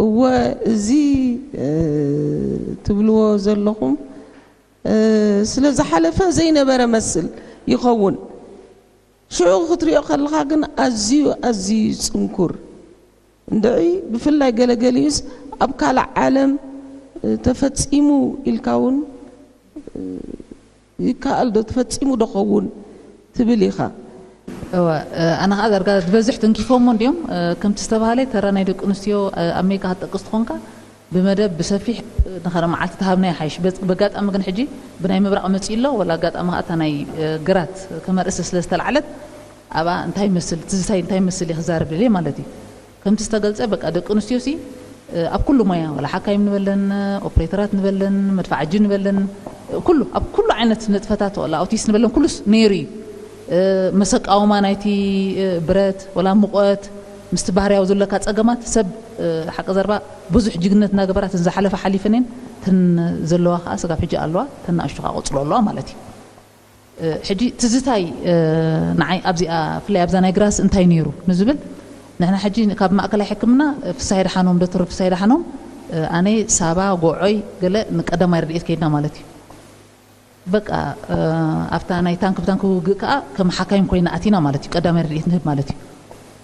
እወ፣ እዚ ትብልዎ ዘለኹም ስለ ዝሓለፈ ዘይነበረ መስል ይኸውን። ሽዑ ክትሪኦ ከለኻ ግን ኣዝዩ ኣዝዩ ጽንኩር እንድዒ፣ ብፍላይ ገለገሊኡስ ኣብ ካልእ ዓለም ተፈጺሙ ኢልካ እውን ይከኣል ዶ፣ ተፈጺሙ ዶ ኸውን ትብል ኢኻ። እወ፣ ኣነ ከዓ ዳርጋ ዝበዝሕ ተንኪፎሞ እንዲዮም። ከምቲ ዝተባሃለ ተራ ናይ ደቂ ኣንስትዮ ኣብ ሜጋ ክትጠቅስ ትኾንካ ብመደብ ብሰፊሕ ንኸረ መዓልቲ ተሃብና ይሓይሽ። በጋጣሚ ግን ሕጂ ብናይ ምብራቕ መፂኡ ኣሎ። ወላ ኣጋጣሚ ከዓ እታ ናይ ግራት ከመርእስ ስለ ዝተላዕለት ኣብኣ እንታይ ይመስል ትዝታይ እንታይ ይመስል እየ ክዛረብ ደልየ ማለት እዩ። ከምቲ ዝተገልጸ በቃ ደቂ ኣንስትዮ ሲ ኣብ ኩሉ ሞያ፣ ወላ ሓካይም ንበለን፣ ኦፕሬተራት ንበለን፣ መድፋዓጂ ንበለን፣ ኩሉ ኣብ ኩሉ ዓይነት ንጥፈታት፣ ወላ ኣውቲስት ንበለን፣ ኩሉስ ነይሩ እዩ። መሰቃወማ ናይቲ ብረት፣ ወላ ሙቐት፣ ምስቲ ባህርያዊ ዘለካ ጸገማት ሰብ ሓቂ ዘርባ ብዙሕ ጅግነት እናገበራ እተን ዝሓለፈ ሓሊፈን እየን። እተን ዘለዋ ከዓ ስጋብ ሕጂ ኣለዋ፣ እተን ንኣሽቱ ከዓ ቆፅሎ ኣለዋ ማለት እዩ። ሕጂ ትዝታይ ንዓይ ኣብዚኣ ብፍላይ ኣብዛ ናይ ግራስ እንታይ ነይሩ ንዝብል ንሕና ሕጂ ካብ ማእከላይ ሕክምና ፍሳይ ደሓኖም ዶክተር ፍሳይ ደሓኖም ኣነ ሳባ ጎዖይ ገለ ንቀዳማይ ረድኤት ከይድና ማለት እዩ። በቃ ኣብታ ናይ ታንክ ብታንክ ውግእ ከዓ ከም ሓካይም ኮይና ኣቲና ማለት እዩ። ቀዳማይ ረድኤት ንህብ ማለት እዩ።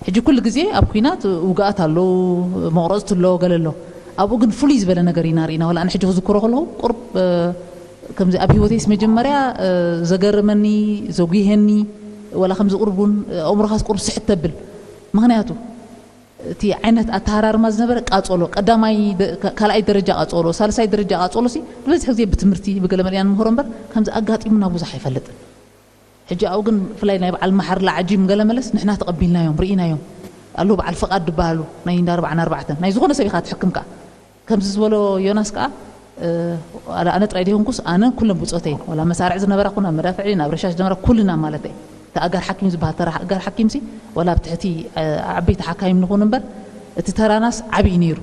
ሕጂ ኩሉ ግዜ ኣብ ኩናት ውግኣት ኣለዉ፣ መቑረፅቲ ኣለዎ ገለ ኣሎ። ኣብኡ ግን ፍሉይ ዝበለ ነገር ኢና ርኢና። ወላ ኣነ ሕጂ ክዝክሮ ከለኹ ቁርብ ከምዚ ኣብ ህይወተይስ መጀመርያ ዘገርመኒ ዘጉሄኒ ወላ ከምዚ ቁርብ እውን ኣእምሮኻስ ቁርብ ስሕት ተብል። ምክንያቱ እቲ ዓይነት ኣተሃራርማ ዝነበረ ቃፀሎ ቀዳማይ ካልኣይ ደረጃ ቃፀሎ ሳልሳይ ደረጃ ቃፀሎ ሲ ብበዝሒ ግዜ ብትምህርቲ ብገለ መለ ኢና ንምህሮ እምበር ከምዚ ኣጋጢሙና ብዙሕ ኣይፈልጥን። ሕጂ ኣብኡ ግን ብፍላይ ናይ በዓል መሓርላ ዓጂም ገለ መለስ ንሕና ተቐቢልናዮም ርኢናዮም ኣለዉ በዓል ፍቓድ ዝበሃሉ ናይ እንዳ ኣርባዓን ኣርባዕተን ናይ ዝኾነ ሰብ ኢኻ ትሕክም ከኣ ከምዚ ዝበሎ ዮናስ ከኣ ኣነ ጥራይ ደይኮንኩስ ኣነ ኩለን ብፆተይ ወላ መሳርዕ ዝነበራ ኩና መዳፍዒ ናብ ረሻሽ ዝነበራ ኩልና ማለት እዩ እቲ ኣጋር ሓኪም ዝበሃል ተራ ኣጋር ሓኪም ሲ ወላ ኣብ ትሕቲ ዓበይቲ ሓካይም ንኹን እምበር እቲ ተራናስ ዓብዪ ነይሩ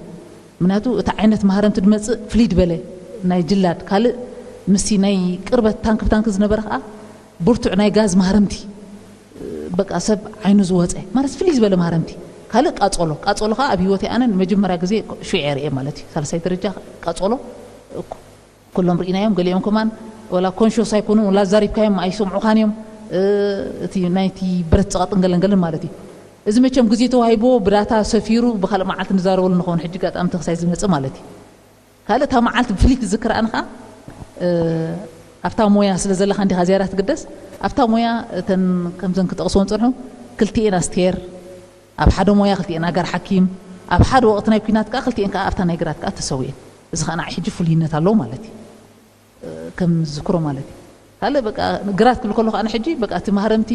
ምክንያቱ እቲ ዓይነት ማህረምቲ ድመፅእ ፍልይ ድበለ ናይ ጅላድ ካልእ ምስቲ ናይ ቅርበት ታንክ ብታንክ ዝነበረ ከዓ ብርቱዕ ናይ ጋዝ ማህረምቲ በቃ ሰብ ዓይኑ ዝወፀ ማለት ፍልይ ዝበለ ማህረምቲ ካልእ ቃፀሎ ቃፀሎ ከዓ ኣብ ህይወተይ ኣነ ንመጀመርያ ግዜ ሽዑ ርኤ ማለት እዩ ሳልሳይ ደረጃ ቃፀሎ ኩሎም ርኢናዮም ገሊኦም ከማን ወላ ኮንሽስ ኣይኮኑን ወላ ዛሪብካዮም ኣይሰምዑኻን እዮም እቲ ናይቲ ብረት ፀቐጥን ገለን ገለን ማለት እዩ እዚ መቸም ግዜ ተዋሂብዎ ብዳታ ሰፊሩ ብካልእ መዓልቲ ንዛረበሉ ንኸውን ሕጂ ጋጣሚ ተክሳይ ዝመፅእ ማለት እዩ ካልእ እታ መዓልቲ ብፍልይቲ ዝዝክር ኣነ ከዓ ኣብታ ሞያ ስለ ዘለካ እንዲካ ዝያዳ ትግደስ ኣብታ ሞያ እተን ከምዘን ክጠቕስዎ ንፀንሑ ክልቲኤን ኣስቴር ኣብ ሓደ ሞያ ክልቲኤን ኣጋር ሓኪም ኣብ ሓደ ወቕቲ ናይ ኩናት ከዓ ክልቲኤን ከዓ ኣብታ ናይ ግራት ከዓ ተሰዊኤን እዚ ከዓ ንዓይ ሕጂ ፍሉይነት ኣለዎ ማለት እዩ ከም ዝዝክሮ ማለት እዩ ካልእ በቃ ግራት ክብል ከለኹ ኣነ ሕጂ በቃ እቲ ማህረምቲ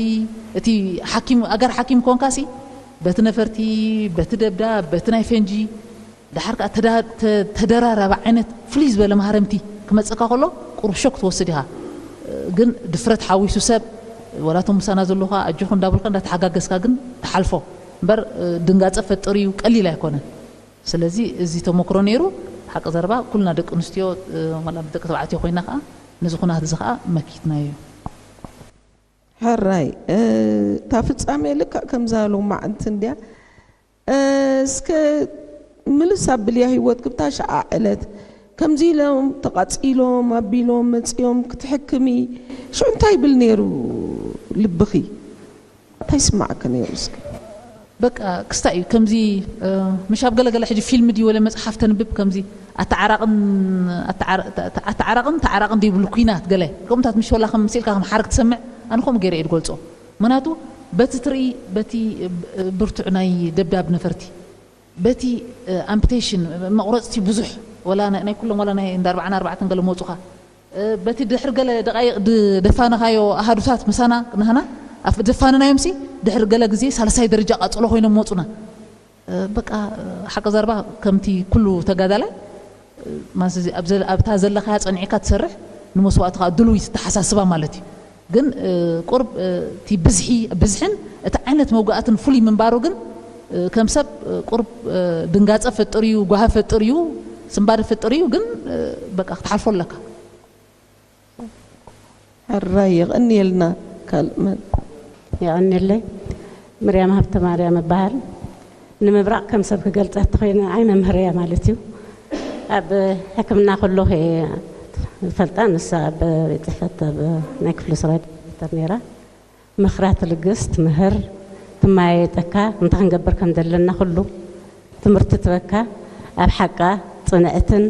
እቲ ሓኪም ኣጋር ሓኪም ኮንካ ሲ በቲ ነፈርቲ በቲ ደብዳብ በቲ ናይ ፈንጂ ደሓር ከዓ ተደራራቢ ዓይነት ፍልይ ዝበለ ማህረምቲ ክመፀካ ከሎ ቁሩብ ሾክ ትወስድ ኢኻ ግን ድፍረት ሓዊሱ ሰብ ወላቶም ምሳና ዘለኻ ኣጆኹ እንዳበልካ እንዳተሓጋገዝካ ግን ትሓልፎ እምበር ድንጋፀ ፈጥር እዩ ቀሊል ኣይኮነን ስለዚ እዚ ተመክሮ ነይሩ ሓቂ ዘረባ ኩልና ደቂ ኣንስትዮ ዋላ ደቂ ተባዕትዮ ኮይና ከዓ ነዚ ኩናት እዚ ከዓ መኪትናዮ እዩ ሕራይ እታ ፍጻሜ ልክዕ ከምዛ ሎማዕንቲ እንድያ እስከ ምልስ ኣብልያ ህይወት ክብታ ሸዓ ዕለት ከምዚ ኢሎም ተቓጺሎም ኣቢሎም መጺኦም ክትሕክሚ ሽዑ እንታይ ይብል ነይሩ ልብኺ እንታይ ይስማዓኪ ነይሩ እስከ በቃ ክስታይ እዩ ከምዚ ምሽ ኣብ ገለገለ ሕጂ ፊልም ድዩ ወለ መፅሓፍ ተንብብ ከምዚ ኣተዓራቕን ኣተዓራቕን ተዓራቕን ድይብሉ ኩናት ገለ ከምታት ምሽ ወላ ከም ስኢልካ ከም ሓረግ ትሰምዕ ኣነ ከምኡ ገይረ እየ ድገልፆ ምክንያቱ በቲ ትርኢ በቲ ብርቱዕ ናይ ደብዳብ ነፈርቲ በቲ ኣምፕቴሽን መቑረፅቲ ብዙሕ ወላ ናይ ኩሎም ወላ ናይ እንዳ ኣርባዓን ኣርባዕተን ገለ መፁኻ በቲ ድሕር ገለ ደቃይቕ ድደፋነኻዮ ኣሃዱታት ምሳና ንህና ኣፍ ደፋንናዮም ሲ ድሕር ገለ ግዜ ሳልሳይ ደረጃ ቃፅሎ ኮይኖም መፁና በቃ ሓቂ ዘርባ ከምቲ ኩሉ ተጋዳላይ ኣብታ ዘለኻያ ፀኒዕካ ትሰርሕ ንመስዋእቲ ከዓ ድልዊት ተሓሳስባ ማለት እዩ ግን ቁርብ እቲ ብዝሒ ብዝሕን እቲ ዓይነት መውጋእትን ፍሉይ ምንባሩ ግን ከም ሰብ ቁርብ ድንጋፀ ፈጥር እዩ ጓሃ ፈጥር እዩ ስንባደ ፈጥር እዩ ግን በቃ ክትሓልፎ ኣለካ ሕራይ የቐንየልና ካልእ መን የቐንየለይ ምርያም ሃብተ ማርያም እበሃል ንምብራቕ ከም ሰብ ክገልጻ እንተኾይነ፣ ኣይ መምህር እያ ማለት እዩ። ኣብ ሕክምና ከለኹ እየ ዝፈልጣ። ንሳ ኣብ ቤት ጽሕፈት ኣብ ናይ ክፍሊ ስራይ ዳይሬክተር ነይራ። ምኽራ ትልግስ፣ ትምህር፣ ትመያየጠካ፣ እንታይ ክንገብር ከም ዘለና ኩሉ ትምህርቲ ትበካ። ኣብ ሓቃ ጽንዕትን፣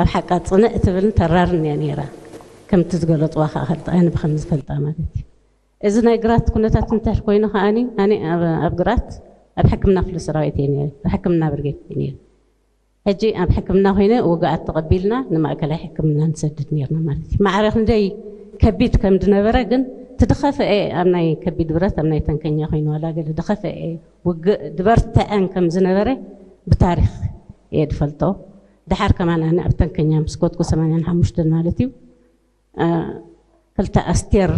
ኣብ ሓቃ ጽንዕ ትብልን ተራርን እያ ነይራ። ከምቲ ዝገለጽዋ ከዓ ኸልጣ ኣነ ብኸም ዝፈልጣ ማለት እዩ። እዚ ናይ ግራት ኩነታት እንተር ኮይኑ ከዓኒ ኣነ ኣብ፣ ኣብ ግራት ኣብ ሕክምና ክፍሊ ሰራዊት እየ ነይረ፣ ኣብ ሕክምና ብርጌድ እየ ነይረ። ሕጂ ኣብ ሕክምና ኮይነ ውግኣት ተቐቢልና ንማእከላይ ሕክምና ንሰድድ ነይርና ማለት እዩ። ማዕረ ክንደይ ከቢድ ከም ዝነበረ ግን እቲ ድኸፍአ ኣብ ናይ ከቢድ ብረት ኣብ ናይ ተንከኛ ኮይኑ ዋላ ገለ ድኸፍአ ውግእ ድበርትዐን ከም ዝነበረ ብታሪኽ እየ ድፈልጦ። ድሓር ከማን ኣነ ኣብ ተንከኛ ምስ ኮትኩ ሰማንያን ሓሙሽተን ማለት እዩ። እ፣ ክልተ ኣስቴር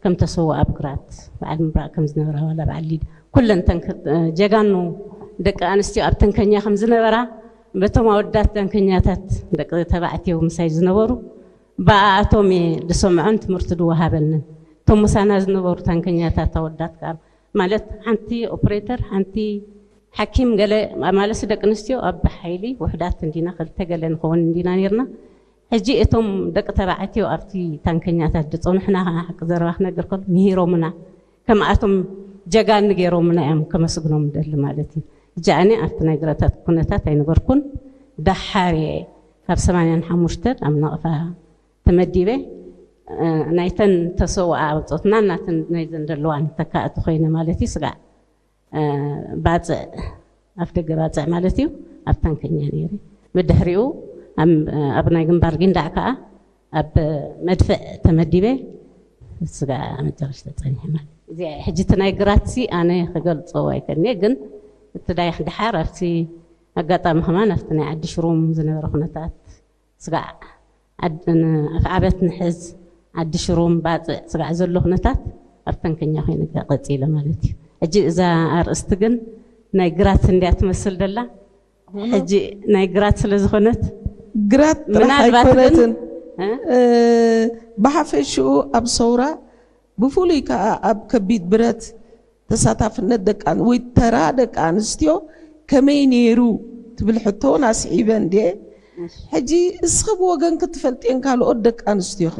ከም ተሰውኣ ኣብ ግራት በዓል ምብራቕ ከም ዝነበራ ዋላ በዓል ሊድ ኩለን ተንክ-፣ እ፣ ጀጋኑ ደቂ ኣንስትዮ ኣብ ተንከኛ ከም ዝነበራ በቶም ኣወዳት ተንከኛታት ደቂ ተባዕትዮ ምሳይ ዝነበሩ ብኣኣቶም እየ ዝሰምዖን ትምህርቲ ዝወሃበንን። እቶም ምሳና ዝነበሩ ታንከኛታት ኣወዳት ከዓ ማለት ሓንቲ ኦፕሬተር፣ ሓንቲ ሓኪም ገለ ማለት ደቂ ኣንስትዮ ኣብ ሓይሊ ውሕዳት እንዲና ክልተ ገለ ንኸውን እንዲና ነይርና። ሕጂ እቶም ደቂ ተባዕትዮ ኣብቲ ታንከኛታት ዝጸንሑና ከዓ ሓቂ ዘረባ ክነግር ከሎ ምሂሮምና፣ ከምኣቶም ጀጋኒ ገይሮምና እዮም ከመስግኖም ደሊ ማለት እዩ። ሕጂ ኣነ ኣብቲ ናይ ግረታት ኩነታት ኣይነበርኩን። ደሓር እየ ካብ ሰማንያን ሓሙሽተን ኣብ ናቕፋ ተመዲበ። እ፣ ናይተን ተሰውኣ ብጾትና ናትን ናይዘን ዘለዋን ተካእቲ ኮይነ ማለት እዩ። ስጋዕ እ፣ ባጽዕ፣ ኣፍ ደገ ባጽዕ ማለት እዩ፣ ኣብ ታንከኛ ነይረ። ብድሕሪኡ ኣብ፣ ኣብ ናይ ግንባር ጊንዳዕ ከኣ ኣብ መድፍዕ ተመዲበ፣ ስጋ መጨረሽታ ጸኒሐ ማለት እዩ። እዚኣ ሕጂ እቲ ናይ ግራትሲ ኣነ ክገልጾ ኣይክእልን እየ፣ ግን እቲ ዳይኽ ድሓር ኣብቲ ኣጋጣሚ ከማን ኣብቲ ናይ ዓዲ ሽሩም ዝነበረ ኩነታት ስጋዕ ዓድ-፣ ን-፣ ኣፍዓበት ንሕዝ፣ ዓዲ ሽሩም፣ ባጽዕ፣ ስጋዕ ዘሎ ኩነታት ኣብ ተንከኛ ኮይነ ቀጺለ ማለት እዩ። ሕጂ እዛ ኣርእስቲ ግን ናይ ግራት እንድያ ትመስል ደላ። ሕጂ ናይ ግራት ስለ ዝኾነት ግራት ጥራሕ ምናልባት ግን፣ ኣይኮነትን። እ? እ፣ ብሓፈሽኡ ኣብ ሰውራ ብፍሉይ ከኣ ኣብ ከቢድ ብረት ተሳታፍነት ደቂ ኣን-፣ ወይ ተራ ደቂ ኣንስትዮ ከመይ ነይሩ ትብል ሕቶ እውን ኣስዒበ እንድየ። እሺ። ሕጂ እስኺ ብወገንኪ ትፈልጥየን ካልኦት ደቂ ኣንስትዮ ኸ?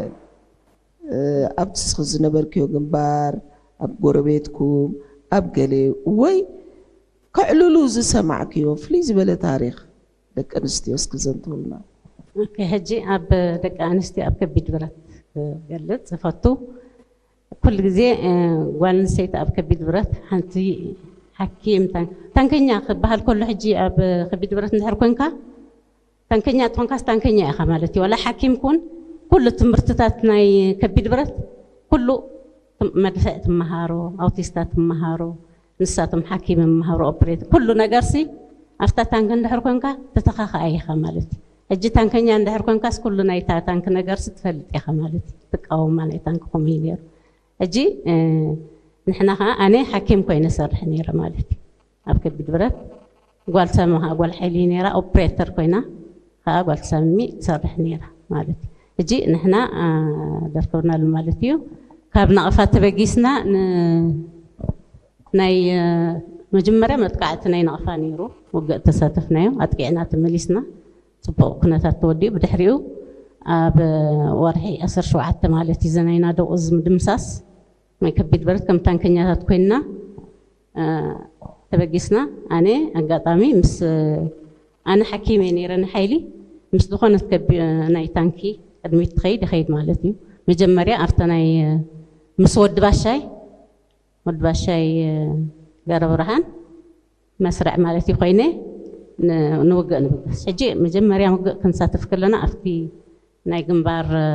እ፣ ኣብቲ እስኺ ዝነበርክዮ ግንባር፣ ኣብ ጎረቤትኩም፣ ኣብ ገለ ወይ ከዕልሉ ዝሰማዕክዮ ፍልይ ዝበለ ታሪኽ ደቂ ኣንስትዮ እስኪ ዘንትውልና። ኦኬ፣ ሕጂ ኣብ ደቂ ኣንስትዮ ኣብ ከቢድ ብረት ክገልጽ ዝፈቱ፣ ኩሉ ግዜ፣ እ፣ ጓል ኣንስተይቲ ኣብ ከቢድ ብረት ሓንቲ ሓኪም ታን-፣ ታንከኛ ክበሃል ከሎ ሕጂ ኣብ ከቢድ ብረት እንድሕር ኮንካ፣ ታንከኛ ትኾንካስ ታንከኛ ኢኻ ማለት እዩ። ዋላ ሓኪም ኩን፣ ኩሉ ትምህርትታት ናይ ከቢድ ብረት ኩሉ ትም-፣ መድፍዕ ትመሃሮ፣ ኣውቲስታ ትመሃሮ፣ ንሳቶም ሓኪም ይመሃሩ፣ ኦፕሬት፣ ኩሉ ነገርሲ ኣብታ ታንክ እንድሕር ኮንካ ተተኻኽኣ ኢኻ ማለት እዩ። ሕጂ ታንከኛ እንድሕር ኮንካስ ኩሉ ናይታ ታንክ ነገርሲ ትፈልጥ ኢኻ ማለት እዩ። ትቃወማ ናይ ታንክ ከምኡ እዩ ነይሩ። ሕጂ፣ እ፣ ንሕና ኸዓ ኣነ ሓኪም ኮይነ ሰርሕ ነይረ ማለት እዩ። ኣብ ከቢድ ብረት ጓል ሳሚ ኸዓ ጓል ሓይሊ ነይራ፣ ኦፕሬተር ኮይና ኸዓ ጓል ሳሚ ትሰርሕ ነይራ ማለት እዩ። ሕጂ ንሕና፣ አ፣ ደርከብናሉ ማለት እዩ። ካብ ናቕፋ ተበጊስና ን-፣ ናይ፣ እ፣ መጀመርያ መጥቃዕቲ ናይ ናቕፋ ነይሩ። ውግእ ተሳተፍናዮ፣ ኣጥቂዕና ተመሊስና። ጽቡቕ ኩነታት ተወዲኡ። ብድሕሪኡ ኣብ ወርሒ ዓሰርተ ሸውዓተ ማለት እዩ፣ ዘናይና ደቑ እዚ ምድምሳስ ናይ ከቢድ ብረት ከም ታንከኛታት ኮይንና፣ እ፣ ተበጊስና። ኣነ ኣጋጣሚ ምስ፣ ኣነ ሓኪም እየ ነይረ ንሓይሊ፣ ምስ ዝኾነት ከቢ-፣ ናይ ታንኪ ቅድሚት ትኸይድ ይኸይድ ማለት እዩ። መጀመርያ ኣብታ ናይ፣ ምስ ወዲ ባሻይ፣ ወዲ ባሻይ፣ እ፣ ገረብርሃን መስርዕ ማለት እዩ ኮይነ ን-፣ ንውግእ ንብገስ። ሕጂ መጀመርያ ውግእ ክንሳተፍ ከለና ኣብቲ ናይ ግንባር፣ እ፣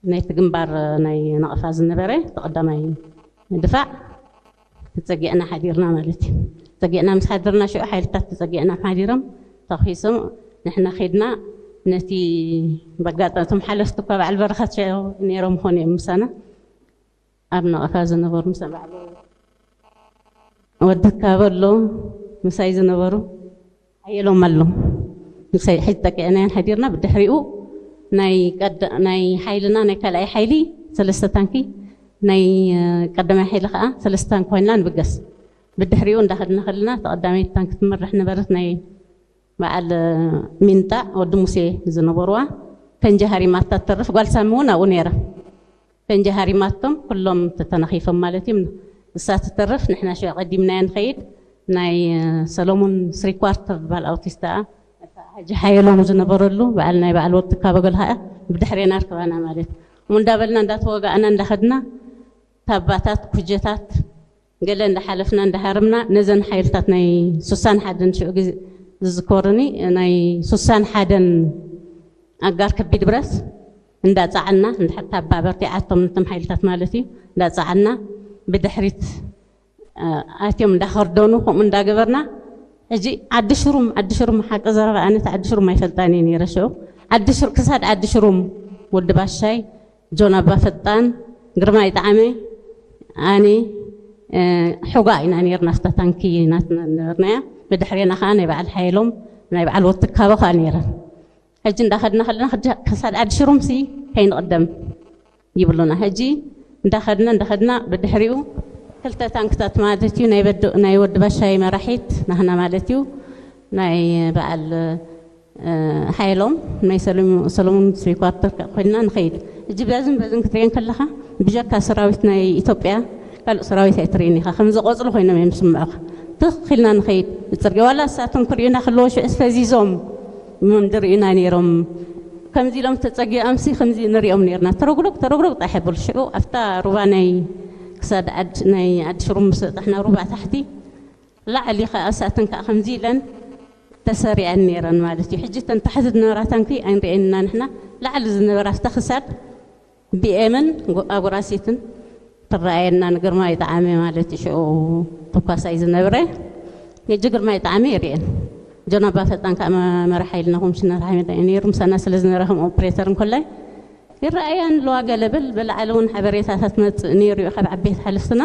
ናይቲ ግንባር፣ እ፣ ናይ ናቕፋ ዝነበረ እቲ ቀዳማይ ምድፋዕ ተጸጊዕና ሓዲርና ማለት እዩ። ተጸጊዕና ምስ ሓደርና ሽዑ ሓይልታት ተጸጊዕና ሓዲሮም ተኺሶም ንሕና ኸድና ነቲ በጋጣሚ እቶም ሓለፍቲ እኳ በዓል በረኸት ሽዑ ነይሮም ኾኑ እዮም ምሳና። ኣብ ናቕፋ ዝነበሩ ምስ በዓል ወዲ ካበሎ ምሳይ ዝነበሩ ሓየሎም ኣሎ። ምሳይ ሕጂ ጠቂዕናዮን ሓዲርና ብድሕሪኡ ናይ ቀዳ-፣ ናይ ሓይልና ናይ ካልኣይ ሓይሊ ሰለስተ ታንኪ ናይ፣ እ፣ ቀዳማይ ሓይሊ ከዓ ሰለስተ ታንኪ ኮይንና ንብገስ። ብድሕሪኡ እንዳኸድና ከለና ተቐዳመይቲ ታንክ ትመርሕ ነበረት፣ ናይ በዓል ሚንጣ ወዲ ሙሴ ዝነበርዋ። ፈንጂ ሃሪማታ ትተርፍ፣ ጓል ሳሚ እውን ኣብኡ ነይራ። ፈንጂ ሃሪማቶም ኩሎም ተተናኺፎም ማለት እዩ። እሳ ትተርፍ፣ ንሕና ሽዑ ቀዲምናያ ንኸይድ። ናይ ሰሎሞን ስሪ ኳርተር ዝበሃል ኣውቲስታ ሓጂ ሓየሎም ዝነበረሉ በዓል ናይ በዓል ወዲ ካበገል ከዓ ብድሕሬና ርከባና ማለት እዩ። እሞ እንዳበልና እንዳተወጋእና እንዳኸድና ታባታት ኩጀታት ገለ እንዳሓለፍና እንዳሃረምና ነዘን ሓይልታት ናይ ሱሳን ሓደን ሽዑ ግዜ ዝዝከሩኒ ናይ ሱሳን ሓደን ኣጋር ከቢድ ብረት እንዳጻዕና እንድሕር ታባ በርቲዓቶም ነቶም ሓይልታት ማለት እዩ እንዳጻዕና ብድሕሪት ኣትዮም እንዳኸርደኑ ከምኡ እንዳገበርና። ሕጂ ዓዲ ሽሩም ዓዲ ሽሩም ሓቂ ዘረባ ኣነት ዓዲ ሽሩም ኣይፈልጣን እየ ነይረ ሽዑ። ዓዲ ሽር ክሳድ ዓዲ ሽሩም ወዲ ባሻይ፣ ጆን ኣባ ፈጣን፣ ግርማይ ጣዕመ፣ ኣነ ሕጓ ኢና ነርና ኣብታ ታንኪ ናትና ነበርናያ። ብድሕሬና ከዓ ናይ በዓል ሓየሎም ናይ በዓል ወትካቦ ከዓ ነይረን። ሕጂ እንዳኸድና ከለና ክሳድ ዓዲ ሽሩምሲ ከይንቕደም ይብሉና። ሕጂ እንዳኸድና እንዳኸድና ብድሕሪኡ ክልተ ታንክታት ማለት እዩ ናይ ወዲ ባሻይ መራሒት ናህና ማለት እዩ ናይ በዓል ሓይሎም ናይ ሰሎሞን ስሪኳርተር ኮይንና ንኸይድ። እጂ በዝን በዝን ክትሪኤን ከለኻ ብጀካ ሰራዊት ናይ ኢትዮጵያ ካልእ ሰራዊት ኣይትርእን ኢኻ። ከም ዝቆጽሉ ኮይኖም እዮም ዝስምዑኻ። ትኽ ኢልና ንኸይድ። ብጽርግያ ዋላ እሳቶም ክርእዩና ከለዎ ሽዑ ፈዚዞም እዮም ዝርእዩና ነይሮም። ከምዚ ኢሎም ተጸጊዖምሲ ከምዚ ንሪኦም ነይርና። ተረጉረግ ተረጉረግ ጣሕ የብል። ሽዑ ኣብታ ሩባ ናይ ክሳድ ዓድ ናይ ዓዲ ሽሩም ምስ በጻሕና ሩባ ታሕቲ ላዕሊ ከኣ እሳተን ከኣ ከምዚ ኢለን ተሰሪዐን ነይረን ማለት እዩ። ሕጂ እተን ታሕቲ ዝነበራ ታንኪ ኣይንርእየን ኢና ንሕና። ላዕሊ ዝነበራ ኣብታ ክሳድ ቢኤምን ኣጉራሲትን ትረኣየና ንግርማይ ጣዕመ ማለት እዩ። ሽዑ ተኳሳይ ዝነበረ ሕጂ ግርማይ ጣዕመ ይርእየን። ጆን ኣባ ፈጣን ከኣ መ- መራሒ ኢልና ኮሚሽነር ሓይሊ እዩ ነይሩ። ምሳና ስለ ዝነበረ ከም ኦፕሬተር እንኮላይ ይረኣያ ኣለዋ። ገለ በል ብላዕሊ እውን ሓበሬታታት መጽእ ነይሩ እዩ ካብ ዓበይቲ ሓለፍትና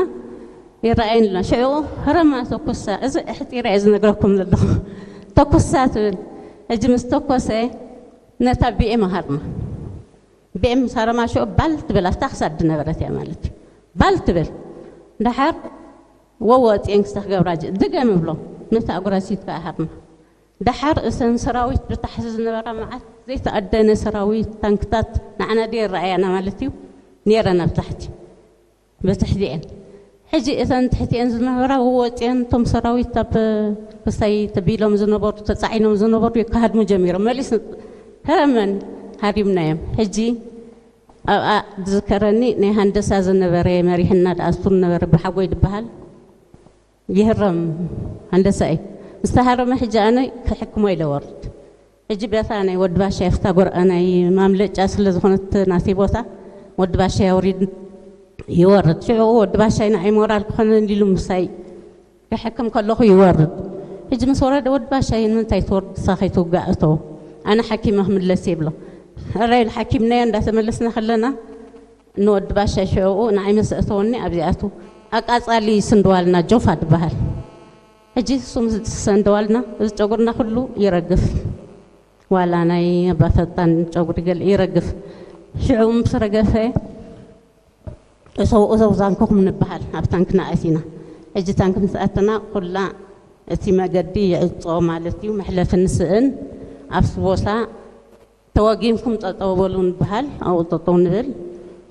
ይረኣየን ኣሎ። ሽዑ ህረማ ተኩሳ፣ እዚ ኣሕጺረ እየ ዝነግረኩም ዘለኹ። ተኩሳ ትብል። ሕጂ ምስ ተኮሰ ነታ ቢኤም ሃርማ። ቢኤም ምስ ሃረማ ሽዑ ባል ትብል፣ ኣብታ ክሳድ ዝነበረት እያ ማለት እዩ። ባል ትብል። ደሓር ወወፅኤን ክስተ ክገብራ ጅ- ድገም እብሎ። ነታ ኣጉራሲት ከኣ ሃርማ። ደሓር እሰን ሰራዊት ብታሕቲ ዝነበራ መዓት ዘይተኣደነ ሰራዊት ታንክታት ንዓና ድየ ይረኣያና ማለት እዩ። ነይረን ኣብ ታሕቲ ብትሕቲኤን። ሕጂ እተን ትሕቲኤን ዝነበራ ወወፅኤን እቶም ሰራዊት ኣብ ክስታይ ተቢሎም ዝነበሩ ተፃዒኖም ዝነበሩ ይከሃድሙ ጀሚሮም። መሊስ ህረመን ሃዲምናዮም። ሕጂ ኣብኣ ዝዝከረኒ ናይ ሃንደሳ ዝነበረ መሪሕና ደኣ እሱ ነበረ ብሓጎይ ዝበሃል ይህረም ሃንደሳ እዩ። ዝተሃረመ ሕጂ ኣነ ክሕክሞ ኢለ ወርድ። ሕጂ በታ ናይ ወዲ ባሻይ ፍታ ጎርኣ ናይ ማምለጫ ስለ ዝኾነት ናተይ ቦታ ወዲ ባሻይ ኣውሪድ ይወርድ። ሽዑ ወዲ ባሻይ ንዓይ ሞራል ክኾነኒ ኢሉ ምሳይ ክሕክም ከለኹ ይወርድ። ሕጂ ምስ ወረደ ወዲ ባሻይ ንምንታይ ትወርድ ንሳ ከይትውጋእ እቶ ኣነ ሓኪመ ክምለስ ይብሎ። ሕራይ ሓኪምናዮ እንዳተመለስና ከለና ንወዲ ባሻይ ሽዕኡ ንዓይ ምስ ኣእተወኒ ኣብዚኣቱ ኣቃጻሊ ስንድዋልና ጆፋ ትበሃል። ሕጂ እሱ ምስ ሰንደዋልና እዚ ጨጉርና ኩሉ ይረግፍ። ዋላ ናይ ኣባ ፈጣን ጨጉሪ ገለ ይረግፍ። ሽዑ ምስ ረገፈ እሰው እሰው ዛንኩኹም ንበሃል ኣብ ታንክና ኣቲና። ሕጂ ታንክ ምስ ኣተና ኩላ እቲ መገዲ ይዕጾ ማለት እዩ። መሕለፍን ስእን ኣብቲ ቦታ ተወጊንኩም ጠጠው በሉ ንበሃል፣ ኣብኡ ጠጠው ንብል።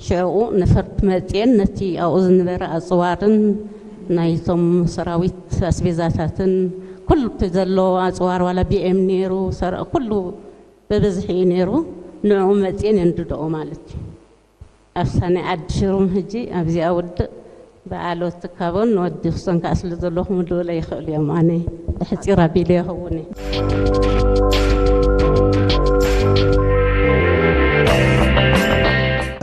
ሽዕኡ ነፈርቲ መፅየን ነቲ ኣብኡ ዝነበረ ኣፅዋርን ናይቶም ሰራዊት ኣስቤዛታትን ኩሉ እቲ ዘሎ ኣፅዋር ዋላ ቢኤም ነይሩ ሰር ኩሉ ብብዝሒ እዩ ነይሩ። ንዕኡ መፅየን የንድድኦ ማለት እዩ። ኣብሳ ናይ ዓዲ ሽሩም ሕጂ ኣብዚኣ ውድእ በዓል ወትካቦን ወዲ ክሶን ከዓ ስለ ዘለኹም ልውለ ይኽእሉ እዮም። ኣነ ሕፂር ኣቢለ ይኸውን እየ።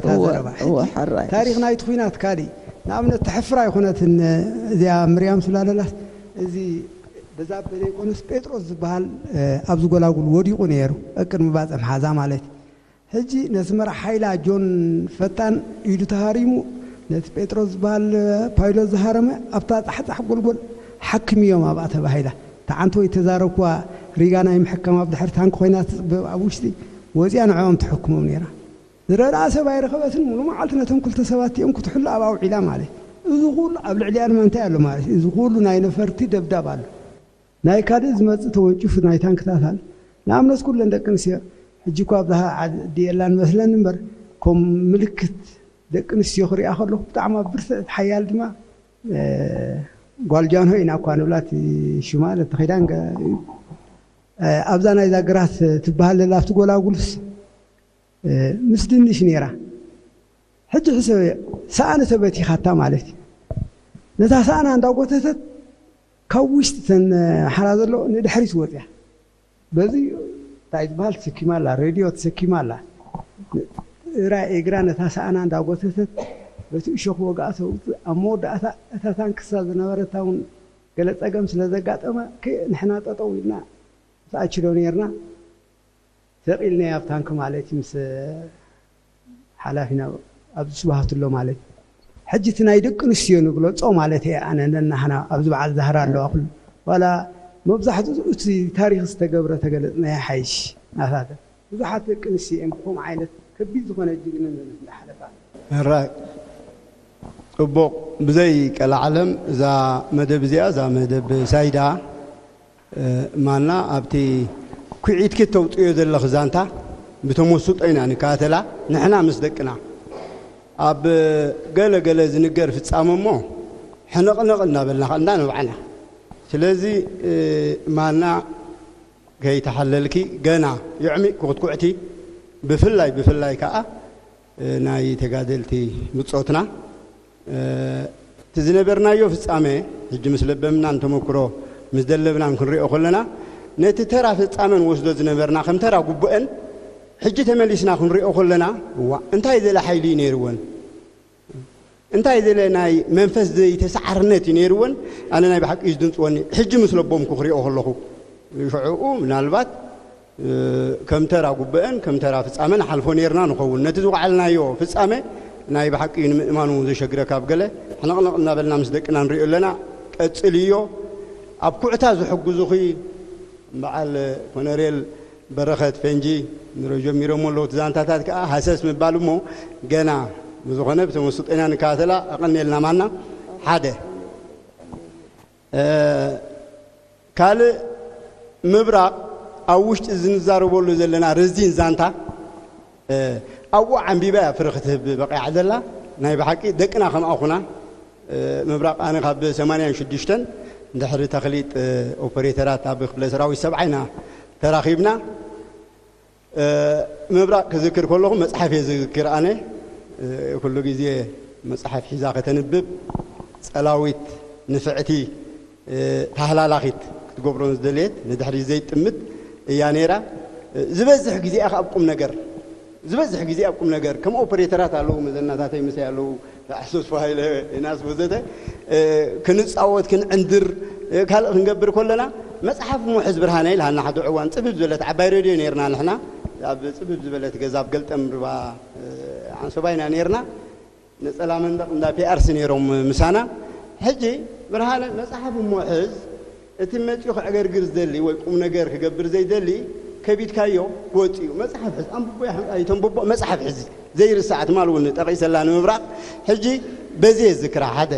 እዋ፣ ዘረባ። እዋ፣ ሕጂ ሓራይ። ታሪኽ ናይቲ ኲናት ካሊእ ንኣብነት ተሕፍር ኣይኮነትን። እዚኣ ምርያም ስላለላስ እዚ በዛ በደይቆንስ ጴጥሮስ ዝበሃል ኣብዚ ጎላጉል ወዲቑ ነይሩ፣ ቅድሚ ባፅዕ መሓዛ ማለት እዩ። ሕጂ ነቲ መራሕ ሓይላ ጆን ፈጣን ኢዱ ተሃሪሙ ነቲ ጴጥሮስ ዝበሃል ፓይሎት ዝሃረመ ኣብታ ጻሕጻሕ ጎልጎል ሓክምዮም ኣብኣ ተባሂላ። ተዓንቶ ይተዛረብኩዋ ሪጋ ናይ ምሕካም ኣብ ድሕሪ ታንክ ኮይና ትጽበብ ኣብ ውሽጢ ወጺኣ ንዕኦም ትሕክሞም ነይራ። ዝረድኣ ሰብ ኣይረኸበትን። ሙሉ መዓልቲ ነቶም ክልተ ሰባት እቲኦም ክትሕሉ ኣብኣ ውዒላ ማለት። እዚ ኩሉ ኣብ ልዕሊኣ ድማ እንታይ ኣሎ ማለት እዩ? እዚ ኩሉ ናይ ነፈርቲ ደብዳብ ኣሎ። ናይ ካልእ ዝመጽእ ተወንጭፉ ናይ ታንክታት ኣሎ። ንኣብነት ኩለን ደቂ ኣንስትዮ ሕጂ እኳ ኣብዛ ዓዲ የላን መስለኒ እምበር፣ ከም ምልክት ደቂ ኣንስትዮ ክሪኣ ከለኹ ብጣዕሚ ኣብ ብርትዕቲ ሓያል ድማ እ፣ ጓል ጃንሆይ ኢና እኳ ንብላ እቲ ሽማ ለተኺዳን ገ- እ፣ ኣብዛ ናይዛ ግራት ትበሃል ዘላ ኣብቲ ጎላጉልስ እ፣ ምስ ድንሽ ነይራ። ሕጂ ሕሰብ፣ ሰኣን እተበቲኻታ ማለት እዩ። ነታ ሰኣና እንዳጎተተት ካብ ውሽጢ ተን ሓራ ዘሎ ንድሕሪት ወፅያ። በዚ እንታይ ዝበሃል ተሰኪማ ኣላ፣ ሬድዮ ተሰኪማ ኣላ። እራ እግራ ነታ ሰኣና እንዳጎተተት በቲ እሾኽ ወግኣ ተውፅእ። ኣብ መወዳእታ እታ ታንክሳ ዝነበረታ እውን ገለ ፀገም ስለ ዘጋጠማ ከ- ንሕና ጠጠው ኢልና ንኣችሎ ነርና። ሰቂልናያ ኣብ ታንክ ማለት እዩ ምስ ሓላፊና ኣብዚ ስብሃት ኣሎ ማለት እዩ። ሕጂ እቲ ናይ ደቂ ኣንስትዮ ንግለጾ ማለት እየ ኣነ ነናህና ኣብዚ በዓል ዛህራ ኣለዋ ኩሉ ዋላ መብዛሕትኡ እቲ ታሪክ ዝተገብረ ተገለጽናዮ ሓይሽ ናታተ ብዙሓት ደቂ ኣንስትዮ እዮም ብከምኡ ዓይነት ከቢድ ዝኾነ ጅግንነት እንዳሓለፋ ሕራይ ጽቡቕ ብዘይ ቀላዓለም እዛ መደብ እዚኣ እዛ መደብ ሳይዳ ማና ኣብቲ ኩዒትኪ ተውፅዮ ዘለኺ ዛንታ ብተመስጦ ኢና ንከታተላ ንሕና ምስ ደቅና ኣብ ገለ ገለ ዝንገር ፍፃመ እሞ ሕንቕንቕ እናበልና ከ እንዳ ንብዓና ስለዚ ማና ከይተሓለልኪ ገና የዕሚቕ ክትኩዕቲ ብፍላይ ብፍላይ ከዓ ናይ ተጋደልቲ ብፆትና እቲ ዝነበርናዮ ፍፃመ ሕጂ ምስ ለበምናን ተመክሮ ምስ ደለብናን ክንሪኦ ከለና ነቲ ተራ ፍፃመ ንወስዶ ዝነበርና ከም ተራ ጉቡአን ሕጂ ተመሊስና ክንሪኦ ከለና እዋ እንታይ ዘለ ሓይሊ እዩ ነይርወን እንታይ ዘለ ናይ መንፈስ ዘይተሰዓርነት እዩ ነይርወን ኣነ ናይ ብሓቂ እዩ ዝድንፅወኒ ሕጂ ምስ ለቦምኩ ክሪኦ ከለኹ ሽዕኡ ምናልባት ከም ተራ ጉበአን ከም ተራ ፍጻመን ሓልፎ ነርና ንኸውን። ነቲ ዝወዓልናዮ ፍጻመ ናይ ብሓቂ እዩ ንምእማኑ ዘሸግረካ ኣብ ገለ ሕንቕንቕ እናበልና ምስ ደቅና ንሪኦ ኣለና። ቀጽልዮ። ኣብ ኩዕታ ዝሕግዙኺ በዓል ኮነሬል በረኸት ፈንጂ ንሮ ጀሚሮሞ ኣለዉ እቲ ዛንታታት ከኣ ሃሰስ ምባል እሞ ገና ብዝኾነ ብተመስጦ ኢና ንከታተላ። ኣቐንየልና ማና ሓደ ካልእ ምብራቕ ኣብ ውሽጢ ዝንዛረበሉ ዘለና ረዚን ዛንታ ኣብኡ ዓንቢባ እያ ፍረ ክትህብ በቂዓ ዘላ። ናይ ብሓቂ ደቅና ከምኣ ኩና። ምብራቕ ኣነ ካብ ሰማንያን ሽዱሽተን ድሕሪ ተኽሊጥ ኦፐሬተራት ኣብ ክፍለ ሰራዊት ሰብዓ ኢና ተራኺብና። ምብራቕ ክዝክር ከለኹ መፅሓፍ እየ ዝዝክር ኣነ ኩሉ ግዜ መፅሓፍ ሒዛ ከተንብብ ፀላዊት ንፍዕቲ ተሃላላኺት ክትገብሮ ዝደለየት ንድሕሪ ዘይጥምት እያ ነይራ ዝበዝሕ ግዜኣ ኣብ ቁም ነገር ዝበዝሕ ግዜ ኣብ ቁም ነገር ከም ኦፐሬተራት ኣለዉ መዘናታተይ ምሳይ ኣለዉ ኣሕሱስ ፋይለ ዮናስ ወዘተ ክንፃወት ክንዕንድር ካልእ ክንገብር ከለና መፅሓፍ ሙሕዝ ብርሃነ ኢልሃና ሓደ ዕዋን ፅብብ ዝበለት ዓባይ ሬድዮ ነርና ንሕና ኣብ ፅብብ ዝበለት ገዛ ኣብ ገልጠም ርባ ዓንሶባ ኢና ነርና ነፀላ መንደቕ እንዳ ፒኣርሲ ነይሮም ምሳና ሕጂ ብርሃነ መፅሓፍ ሙሕዝ እቲ መፂኡ ክዕገርግር ዝደሊ ወይ ቁም ነገር ክገብር ዘይደሊ ከቢድካዮ ክወፅእ እዩ መፅሓፍ ሕዝ ኣንብቦ ኣይተንብቦ መፅሓፍ ሕዝ ዘይርሳዕ ትማል እውን ጠቒሰላ ንምብራቕ ሕጂ በዚ የዝክራ ሓደ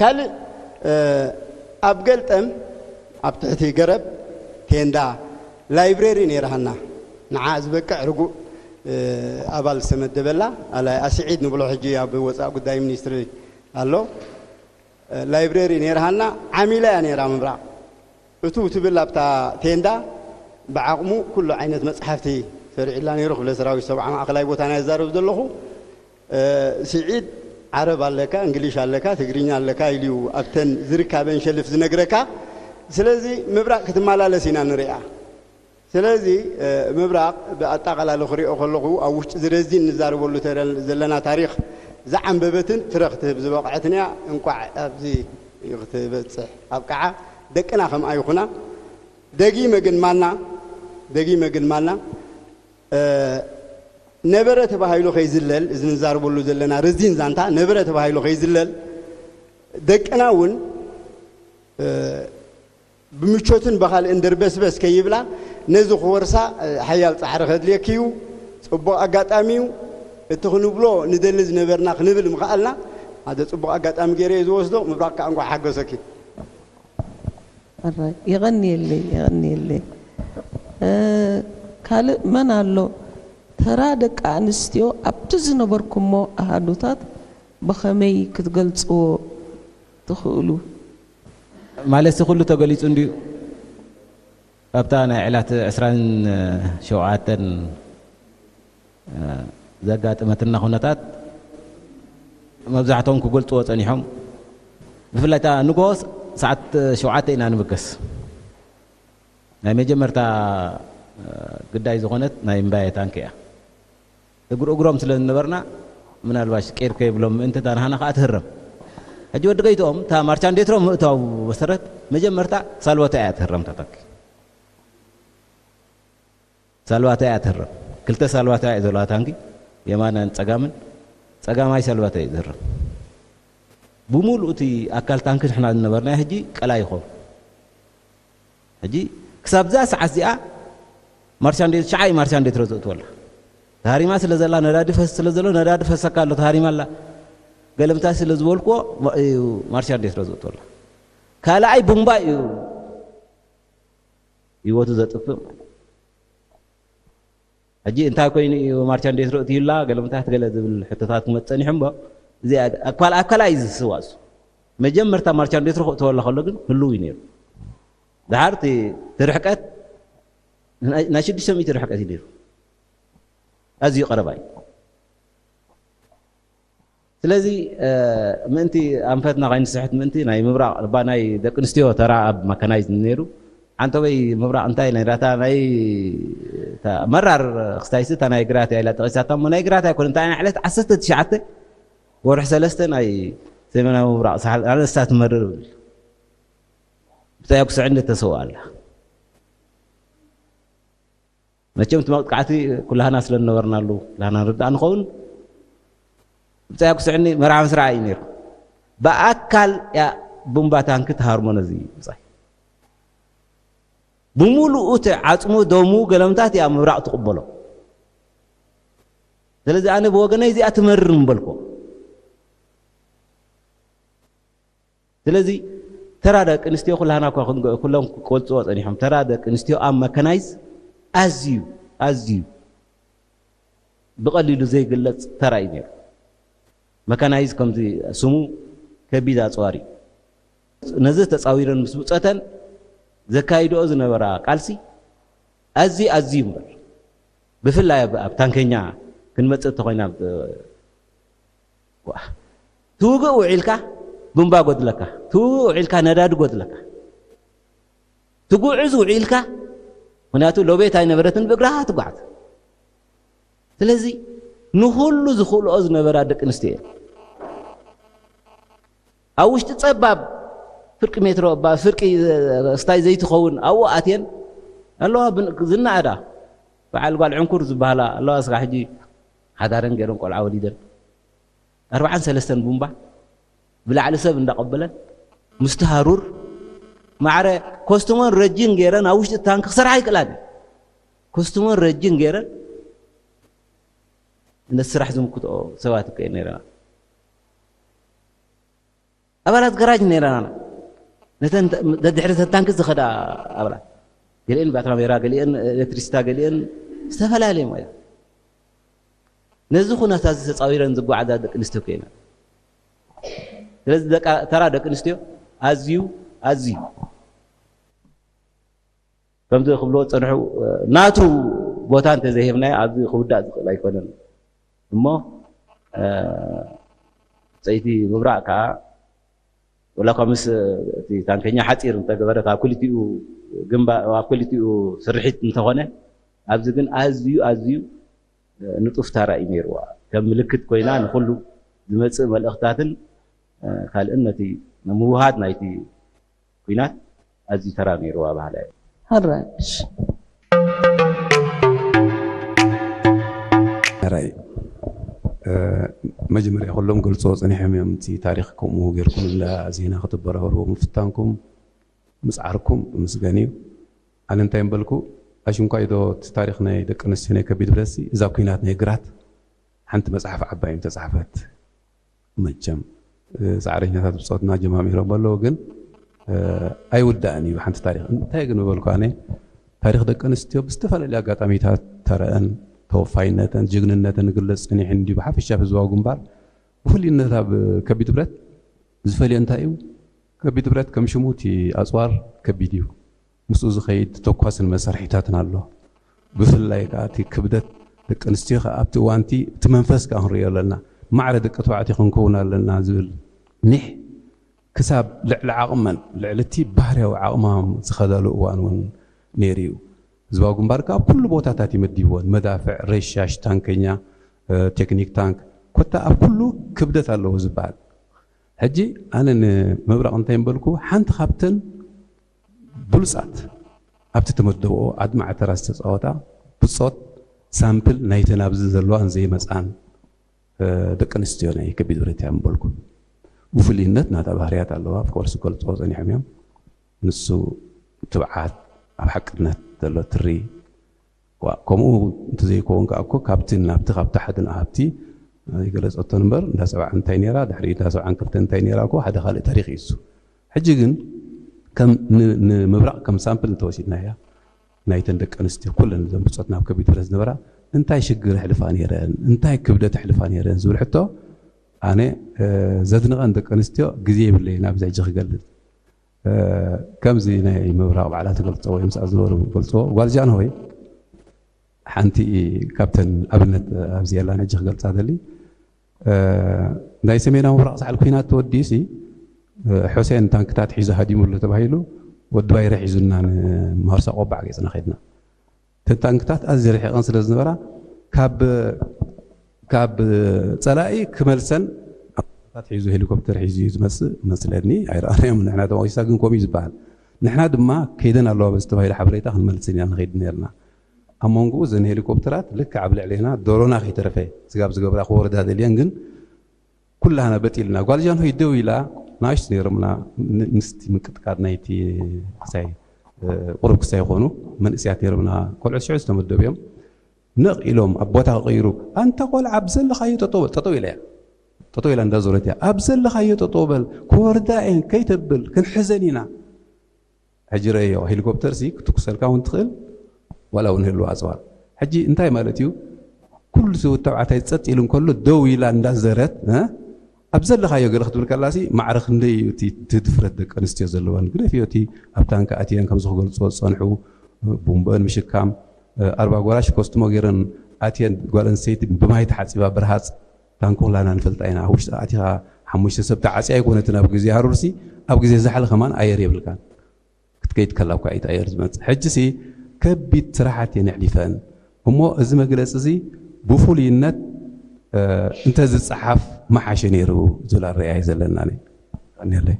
ካልእ ኣብ ገልጠም ኣብ ትሕቲ ገረብ ቴንዳ ላይብሬሪ ነይራሃና ንዓ ዝበቅዕ ርጉእ ኣባል ዝተመደበላ ኣስዒድ ንብሎ ሕጂ ኣብ ወፃእ ጉዳይ ሚኒስትሪ ኣሎ ላይብሬሪ ነይርሃና ዓሚላ እያ ነይራ ምብራቕ እቱ ትብል ኣብታ ቴንዳ ብዓቕሙ ኩሉ ዓይነት መፅሓፍቲ ሰሪዕላ ነይሩ ክፍለ ሰራዊት ሰብዓ ማእኸላይ ቦታ ናይ ዛረብ ዘለኹ ስዒድ ዓረብ ኣለካ እንግሊሽ ኣለካ ትግርኛ ኣለካ ኢሉ ኣብተን ዝርካበን ሸልፍ ዝነግረካ ስለዚ ምብራቕ ክትመላለስ ኢና ንሪኣ ስለዚ ምብራቕ ብኣጠቓላሊ ክሪኦ ከለኹ ኣብ ውሽጢ ዝረዚ እንዛረበሉ ዘለና ታሪኽ ዝዓንበበትን ትረኽ ትህብ ዝበቕዐትን እያ። እንቋዕ ኣብዚ ክትበፅሕ ኣብቅዓ። ደቅና ከምኣ ይኹና። ደጊመ ግን ማና ደጊመ ግን ማና ነበረ ተባሂሉ ከይዝለል እዚ ንዛረበሉ ዘለና ረዚን ዛንታ ነበረ ተባሂሉ ከይዝለል ደቅና እውን ብምቾትን ብኻልእን ደርበስበስ ከይብላ ነዚ ክወርሳ ሓያል ፃዕሪ ከድልየኪ እዩ። ፅቡቕ ኣጋጣሚ እዩ። እቲ ክንብሎ ንደሊ ዝነበርና ክንብል ምኽኣልና ሓደ ጽቡቕ ኣጋጣሚ ገይረ እየ ዝወስዶ። ምብራቕ ከዓ እንኳዕ ሓገሰኪ። ኣራይ፣ የቐንየለይ፣ የቐንየለይ። እ፣ ካልእ መን ኣሎ? ተራ ደቂ ኣንስትዮ ኣብቲ ዝነበርኩሞ ኣሃዱታት ብኸመይ ክትገልጽዎ ትኽእሉ? ማለት ኩሉ ተገሊጹ እንድዩ። ኣብታ ናይ ዕለት ዕስራን ሸውዓተን ዘጋጠመትና ኩነታት መብዛሕቶም ክገልጽዎ ጸኒሖም። ብፍላይ እታ ንግሆ ሰዓት ሸውዓተ ኢና ንብገስ። ናይ መጀመርታ ግዳይ ዝኾነት ናይ እምባየ ታንኪ እያ። እግሪ እግሮም ስለ ዝነበርና ምናልባሽ ቄር ከይብሎም ምእንቲ እታ ንሃና ከዓ ትህረም። ሕጂ ወዲ ገይትኦም እታ ማርቻንዴትሮ ምእታው መሰረት መጀመርታ ሳልዋታ እያ ትህረም እታ ታንኪ። ሳልዋታ እያ ትህረም። ክልተ ሳልዋታ እያ ዘለዋ ታንኪ፣ የማናን ጸጋምን። ጸጋማይ ሳልዋታ እዩ ዝህረም። ብሙሉእ እቲ ኣካል ታንኪ ንሕና ዝነበርናዮ ሕጂ ቀላይ ይኸውን። ሕጂ ክሳብ እዛ ሰዓት እዚኣ ማርሻንዴት፣ ሸዓይ ማርሻንዴትሮ ዘእትወላ። ተሃሪማ ስለ ዘላ፣ ነዳዲ ፈስ ስለ ዘሎ፣ ነዳዲ ፈሰካ ኣሎ፣ ተሃሪማ ኣላ። ገለምታ ስለ ዝበልክዎ እዩ ማርሻንዴትሮ ዘእትወላ። ካልኣይ ቡምባ እዩ ህይወቱ ዘጥፍእ ማለት እዩ። ሕጂ እንታይ ኮይኑ እዩ ማርቻንዴትሮ እትዩላ ገለምታት ገለ ዝብል ሕቶታት ክመጽእ ጸኒሑ እምበር፣ እዚኣ ኣኳል ኣካላ እዩ ዝስዋ እሱ። መጀመርታ ማርቻንዴትሮ ክእተወላ ከሎ ግን ህልው እዩ ነይሩ። ድሓር እቲ፣ እቲ ርሕቀት ናይ፣ ናይ ሽዱሽተ ሚእቲ ርሕቀት እዩ ነይሩ። ኣዝዩ ቀረባ እዩ። ስለዚ፣ እ፣ ምእንቲ ኣንፈትና ከይንስሕት ምእንቲ ናይ ምብራቕ፣ እባ ናይ ደቂ ኣንስትዮ ተራ ኣብ መካናይዝ ነይሩ። ዓንተበይ ምብራቕ እንታይ ነይራታ? ናይ፣ እታ መራር ክስታይሲ እታ ናይ ግራት እያ ኢላ ጠቒሳታ እሞ፣ ናይ ግራት ኣይኮነ፣ እንታይ ናይ ዕለት ዓሰርተ ትሽዓተ ወርሒ ሰለስተ ናይ ሰሜናዊ ምብራቕ ሳሕል ኣነስታ ትመርር ይብል። ብታይ ኣኩስዕኒ ተሰውኣ ኣላ። መቸም እቲ መጥቃዕቲ ኩላህና ስለ ዝነበርናሉ፣ ኩላህና ንርዳእ ንኸውን። ብጻይ ኣኩስዕኒ መርዓ ምስራዕ እዩ ነይሩ። ብኣካል እያ ቡምባ ታንኪ ትሃርሞ ነዚ ብጻይ። ብምሉኡ እቲ ዓጽሙ፣ ደሙ፣ ገለምታት እያ ምብራቕ ትቕበሎ። ስለዚ ኣነ ብወገነይ እዚኣ ትመርር ምበልኮ። ስለዚ ተራ ደቂ ኣንስትዮ ኩላህና እኳ ክንገ-፣ ኩሎም ክቆልጽዎ ጸኒሖም። ተራ ደቂ ኣንስትዮ ኣብ መካናይዝ ኣዝዩ፣ ኣዝዩ ብቐሊሉ ዘይግለጽ ተራ እዩ ነይሩ። መካናይዝ ከምዚ ስሙ ከቢድ ኣጽዋር እዩ። ነዚ ተጻዊረን ምስ ብጸተን ዘካይድኦ ዝነበራ ቃልሲ ኣዝዩ፣ ኣዝዩ እምበር፣ ብፍላይ ኣብ፣ ኣብ ታንከኛ ክንመጽእ እንተኾይና፣ ዋ፣ ትውግእ ውዒልካ ቡምባ ጎድለካ፣ ትውግእ ውዒልካ ነዳዲ ጎድለካ፣ ትጉዕዝ ውዒልካ፣ ምክንያቱ ሎቤት ኣይነበረትን፣ ብእግራ ትጓዓዝ። ስለዚ ንኹሉ ዝኽእልኦ ዝነበራ ደቂ ኣንስትዮ እየን። ኣብ ውሽጢ ጸባብ ፍርቂ ሜትሮ፣ ባ-፣ ፍርቂ ስታይ ዘይትኸውን ኣብኡ ኣትየን ኣለዋ። ብን-፣ ዝነኣዳ በዓል ጓል ዕንኩር ዝበሃላ ኣለዋ። እስኻ ሕጂ ሓዳረን ገይረን ቆልዓ ወሊደን፣ ኣርባዓን ሰለስተን ቡምባ ብላዕሊ ሰብ እንዳቐበለን ምስቲ ሃሩር ማዕረ ኮስትሞን ረጂን ገይረን ኣብ ውሽጢ ታንክ ክሰርሓ ይክእላ ድየን? ኮስትሞን ረጂን ገይረን ነቲ ስራሕ ዝምክትኦ ሰባት እኮ እየን ነይረና። ኣባላት ገራጅ ነይረና። ነተን ተ-፣ ደድሕሪ ተን ታንክ ዝኸዳ ኣባላት። ገሊአን ባትራ ሜራ፣ ገሊአን ኤሌክትሪሲታ፣ ገሊአን ዝተፈላለየ ሞያ። ነዚ ኩነታት እዚ ተጻዊረን ዝጓዓዛ ደቂ ኣንስትዮ እኮ እየን። ስለዚ ደቃ-፣ ተራ ደቂ ኣንስትዮ ኣዝዩ፣ ኣዝዩ ከምዚ ክብልዎ ዝጸንሑ፣ ናቱ ቦታ እንተዘይሂብናዮ ኣብዚ ክውዳእ ዝኽእል ኣይኮነን። እሞ፣ እ፣ ጸይቲ ምብራቕ ከኣ ወላ እኳ ምስ እቲ ታንከኛ ሓጺር እንተገበረት፣ ኣብ ክልቲኡ ግንባ-፣ ኣብ ክልቲኡ ስርሒት እንተኾነ፣ ኣብዚ ግን ኣዝዩ፣ ኣዝዩ ንጡፍ ታራ እዩ ነይርዋ። ከም ምልክት ኮይና ንኹሉ ዝመጽእ መልእኽታትን፣ እ፣ ካልእን ነቲ ንምውሃድ ናይቲ ኲናት ኣዝዩ ተራ ነይርዋ በሃላይ እየ። ሕራይ። እሺ። ሕራይ። እ፣ መጀመርያ ኩሎም ገልጾ ጸኒሖም እዮም። እቲ ታሪኽ ከምኡ ጌርኩም እንዳ ዜና ክትበራበርዎ ምፍታንኩም፣ ምጽዓርኩም ምስገን እዩ። ኣነ እንታይ ምበልኩ፣ ኣሽንኳይ ዶ እቲ ታሪኽ ናይ ደቂ ኣንስትዮ ናይ ከቢድ ብረትሲ፣ እዛ ኲናት ናይ ግራት ሓንቲ መጽሓፍ ዓባይ እዮም ተጻሕፈት። መቸም እ፣ ጻዕረኛታት ብጾትና ጀማሚሮም ኣለዉ፣ ግን፣ እ፣ ኣይውዳእን እዩ ሓንቲ ታሪኽ። እንታይ ግን ምበልኩ ኣነ፣ ታሪኽ ደቂ ኣንስትዮ ብዝተፈላለዩ ኣጋጣሚታት ተረአን ተወፋይነተን ጅግንነተን ንግለጽ ጸኒሑ እንድዩ። ብሓፈሻ ኣብ ህዝባዊ ግንባር ብፍሉይነት ኣብ ከቢድ ብረት ዝፈልዮ እንታይ እዩ? ከቢድ ብረት ከም ሽሙ እቲ ኣጽዋር ከቢድ እዩ። ምስኡ ዝኸይድ ተኳስን መሳርሒታትን ኣሎ። ብፍላይ ከኣ እቲ ክብደት ደቂ ኣንስትዮ ከኣ ኣብቲ እዋንቲ እቲ መንፈስ ከኣ ክንሪኦ ኣለና። ማዕረ ደቂ ተባዕትዮ ክንከውን ኣለና ዝብል ኒሕ ክሳብ ልዕሊ ዓቕመን፣ ልዕሊ እቲ ባህርያዊ ዓቕማም ዝኸዳሉ እዋን እውን ነይሩ እዩ። ህዝባዊ ግንባር ከኣ ኣብ ኩሉ ቦታታት እዩ መዲብወን። መዳፍዕ፣ ረሻሽ፣ ታንከኛ፣ እ፣ ቴክኒክ ታንክ፣ ኮታ ኣብ ኩሉ ክብደት ኣለዎ ዝበሃል። ሕጂ ኣነ ንምብራቕ እንታይ ምበልኩ፣ ሓንቲ ካብተን ብሉጻት ኣብቲ ተመደብኦ ኣድማዒ ተራ ዝተጻወታ ብጾት ሳምፕል ናይተን ኣብዚ ዘለዋን ዘይመጻን፣ እ፣ ደቂ ኣንስትዮ ናይ ከቢድ ብረት እያ ምበልኩ። ብፍሉይነት ናታ ባህርያት ኣለዋ። ኦፍኮርስ ክገልጽዎ ጸኒሖም እዮም። ንሱ ትብዓት፣ ኣብ ሓቅነት ዘሎ ትሪ፣ ዋ፣ ከምኡ እንተዘይከውን ከኣ እኮ ካብቲ ናብቲ ካብ ታሕቲ ንኣሃብቲ ይገለጸቶ እምበር፣ እንዳ ሰብዓ እንታይ ነይራ፣ ድሕሪ እንዳ ሰብዓ ክልተ እንታይ ነይራ እኮ ሓደ ካልእ ታሪኽ እዩ እሱ። ሕጂ ግን ከም ን-፣ ንምብራቕ ከም ሳምፕል እንተወሲድናያ፣ ናይተን ደቂ ኣንስትዮ ኩለን እዘን ብጾት ናብ ከቢድ ብረት ዝነበራ እንታይ ሽግር ኣሕልፋ ነይረን፣ እንታይ ክብደት ኣሕልፋ ነይረን ዝብል ሕቶ ኣነ፣ እ፣ ዘድንቐን ደቂ ኣንስትዮ ግዜ የብለይን ኣብዚ ሕጂ ክገልጽ። እ፣ ከምዚ ናይ ምብራቕ ባዕላ ትገልጾ ወይ ምስኣ ዝነበሩ ገልጾ፣ ጓል ጃንሆይ ሓንቲ ካብተን ኣብነት ኣብዚ የላን ሕጂ ክገልጻ ደሊ። እ፣ ናይ ሰሜናዊ ምብራቕ ሳሕል ኲናት ተወዲኡሲ፣ እ፣ ሑሴን ታንክታት ሒዙ ሃዲሙ ኣሎ ተባሂሉ፣ ወዲ ባይረ ሒዙና ንማርሳ ቆባዕ ገጽና ከድና። እተን ታንክታት ኣዝየ ርሒቐን ስለ ዝነበራ፣ ካብ፣ ካብ ጸላኢ ክመልሰን ታት ሒዙ፣ ሄሊኮፕተር ሒዙ እዩ ዝመጽእ መስለኒ። ኣይረኣናዮም ንሕና ተመኪሳ፣ ግን ከምኡ እዩ ዝበሃል። ንሕና ድማ ከይደን ኣለዋ በዚ ተባሂሉ ሓበሬታ ክንመልሰን ኢና ንኸይድ ነርና። ኣብ መንጎኡ እዘን ሄሊኮፕተራት ልክዕ ኣብ ልዕሌና ዶሮና ከይተረፈ ስጋብ ዝገብራ ክወርዳ ደልየን፣ ግን ኩላህና በጥ ኢልና። ጓል ጃንሆይ ደው ኢላ፣ ንኣሽቱ ነይሮምና፣ ን-፣ ምስቲ ምንቅጥቃጥ ናይቲ ክሳይ፣ እ፣ ቁሩብ ክሳይ ይኾኑ መንእስያት ነይሮምና፣ ቆልዑት ሽዑ ዝተመደቡ እዮም። ነቕ ኢሎም ኣብ ቦታ ክቕይሩ፣ "ኣንታ ቆልዓ ኣብ ዘለኻዮ ጠጠው በል፣ ጠጠው ኢላ እያ፣ ጠጠው ኢላ እንዳዞረት እያ፣ ኣብ ዘለኻዮ ጠጠው በል፣ ክወርዳ እየን፣ ከይተብል፣ ክንሕዘን ኢና." ሕጂ ረእዮ፣ ሄሊኮፕተር ሲ ክትኩሰልካ እውን ትኽእል፣ ዋላ እውን ህልዋ ኣጽዋር። ሕጂ እንታይ ማለት እዩ? ኩሉ ሰብኣይ ተባዕታይ ጸጥ ኢሉ እንከሎ ደው ኢላ እንዳዘረት፣ እ? ኣብ ዘለኻዮ ገለ ክትብል ከላሲ ማዕረ ክንደይ እዩ እቲ፣ እቲ ድፍረት ደቂ ኣንስትዮ ዘለወን። ግደፍዮ እቲ ኣብ ታንካ ኣትየን ከም ዝገልጽዎ ዝጸንሑ፣ ቡምበን ምሽካም፣ ኣርባ ጎራሽ ኮስትሞ ገይረን ኣትየን፣ ጓል ኣንስተይቲ ብማይ ተሓጺባ ብርሃጽ ታንክ ኩላና ንፈልጣ ኢና። ኣብ ውሽጢ ኣቲኻ ሓሙሽተ ሰብ ተዓጽያ ኣይኮነትን ኣብ ግዜ ሃሩርሲ፣ ኣብ ግዜ ዛሕሊ ከማን ኣየር የብልካን። ክትከይድ ከላ እኳ እዩ ኣየር ዝመጽእ። ሕጂሲ ከቢድ ስራሓት እየን ኣሕሊፈን። እሞ እዚ መግለጺ እዚ ብፍሉይነት፣ እ፣ እንተዝጸሓፍ ምሓሸ ነይሩ ዝብል ኣረኣእያ እዩ ዘለና። ቀንየለይ።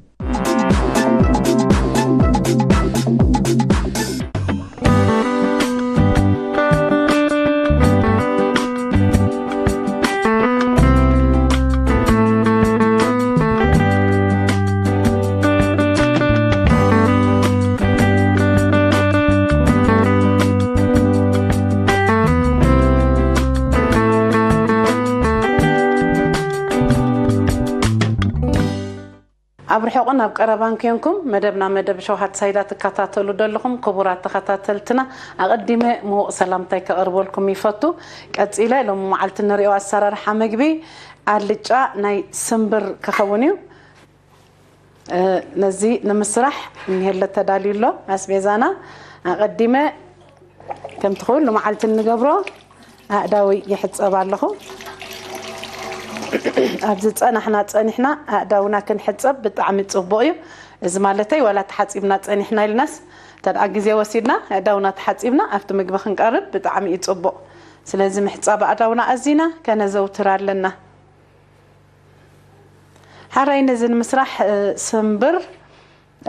ኣብ ርሑቕን ኣብ ቀረባን ኮንኩም መደብና መደብ ሸውሃት ሳይዳ ትከታተሉ ዘለኹም ክቡራት ተኸታተልትና፣ ኣቐዲመ ምዉቕ ሰላምታይ ከቕርበልኩም ይፈቱ። ቀጺለ ሎሚ መዓልቲ ንሪኦ ኣሰራርሓ ምግቢ ኣልጫ ናይ ስምብር ክኸውን እዩ። እ፣ ነዚ ንምስራሕ እንሄለ ተዳልዩ ኣሎ ኣስቤዛና። ኣቐዲመ ከምቲ ኩሉ መዓልቲ እንገብሮ ኣእዳወይ ይሕጸብ ኣለኹ። ኣብ ዝጸናሕና ጸኒሕና ኣእዳውና ክንሕጸብ ብጣዕሚ ጽቡቕ እዩ። እዚ ማለተይ ዋላ ተሓጺብና ጸኒሕና ኢልናስ እንተ ደኣ ግዜ ወሲድና ኣእዳውና ተሓጺብና ኣብቲ ምግቢ ክንቀርብ ብጣዕሚ እዩ ጽቡቕ። ስለዚ ምሕጻብ ኣእዳውና ኣዚና ከነዘውትር ኣለና። ሓራይ ነዚ ንምስራሕ፣ እ፣ ስምብር፣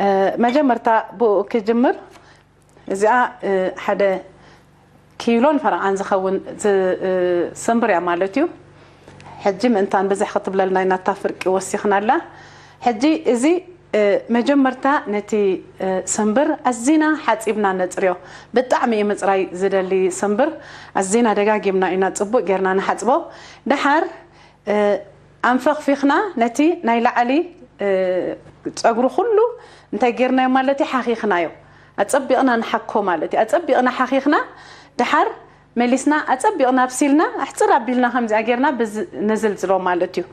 እ፣ መጀመርታ ብኡ ክጅምር። እዚኣ፣ እ፣ ሓደ ኪሎን ፈረቓን ዝኸውን ዝ-፣ እ፣ ስምብር እያ ማለት እዩ። ሕጂ ምእንታን ብዝሕ ክትብለልና ኢና እታ ፍርቂ ወሲኽናላ። ሕጂ እዚ፣ እ፣ መጀመርታ ነቲ፣ እ፣ ስምብር ኣዚና ሓጺብና ነጽርዮ። ብጣዕሚ እዩ ምጽራይ ዝደሊ ስምብር። ኣዚና ደጋጊምና ኢና ጽቡቕ ጌርና ንሓጽቦ። ደሓር እ፣ ኣንፈኽፊኽና ነቲ ናይ ላዕሊ፣ እ፣ ጸጉሪ ኩሉ እንታይ ጌርናዮ ማለት እዩ? ሓኺኽናዮ። ኣጸቢቕና ንሓኮ ማለት እዩ። ኣጸቢቕና ሓኺኽና ድሓር መሊስና ኣጸቢቕና ኣብሲልና ኣሕጽር ኣቢልና ከምዚኣ ጌርና ብዝ-፣ ነዘልዝሎ ማለት እዩ።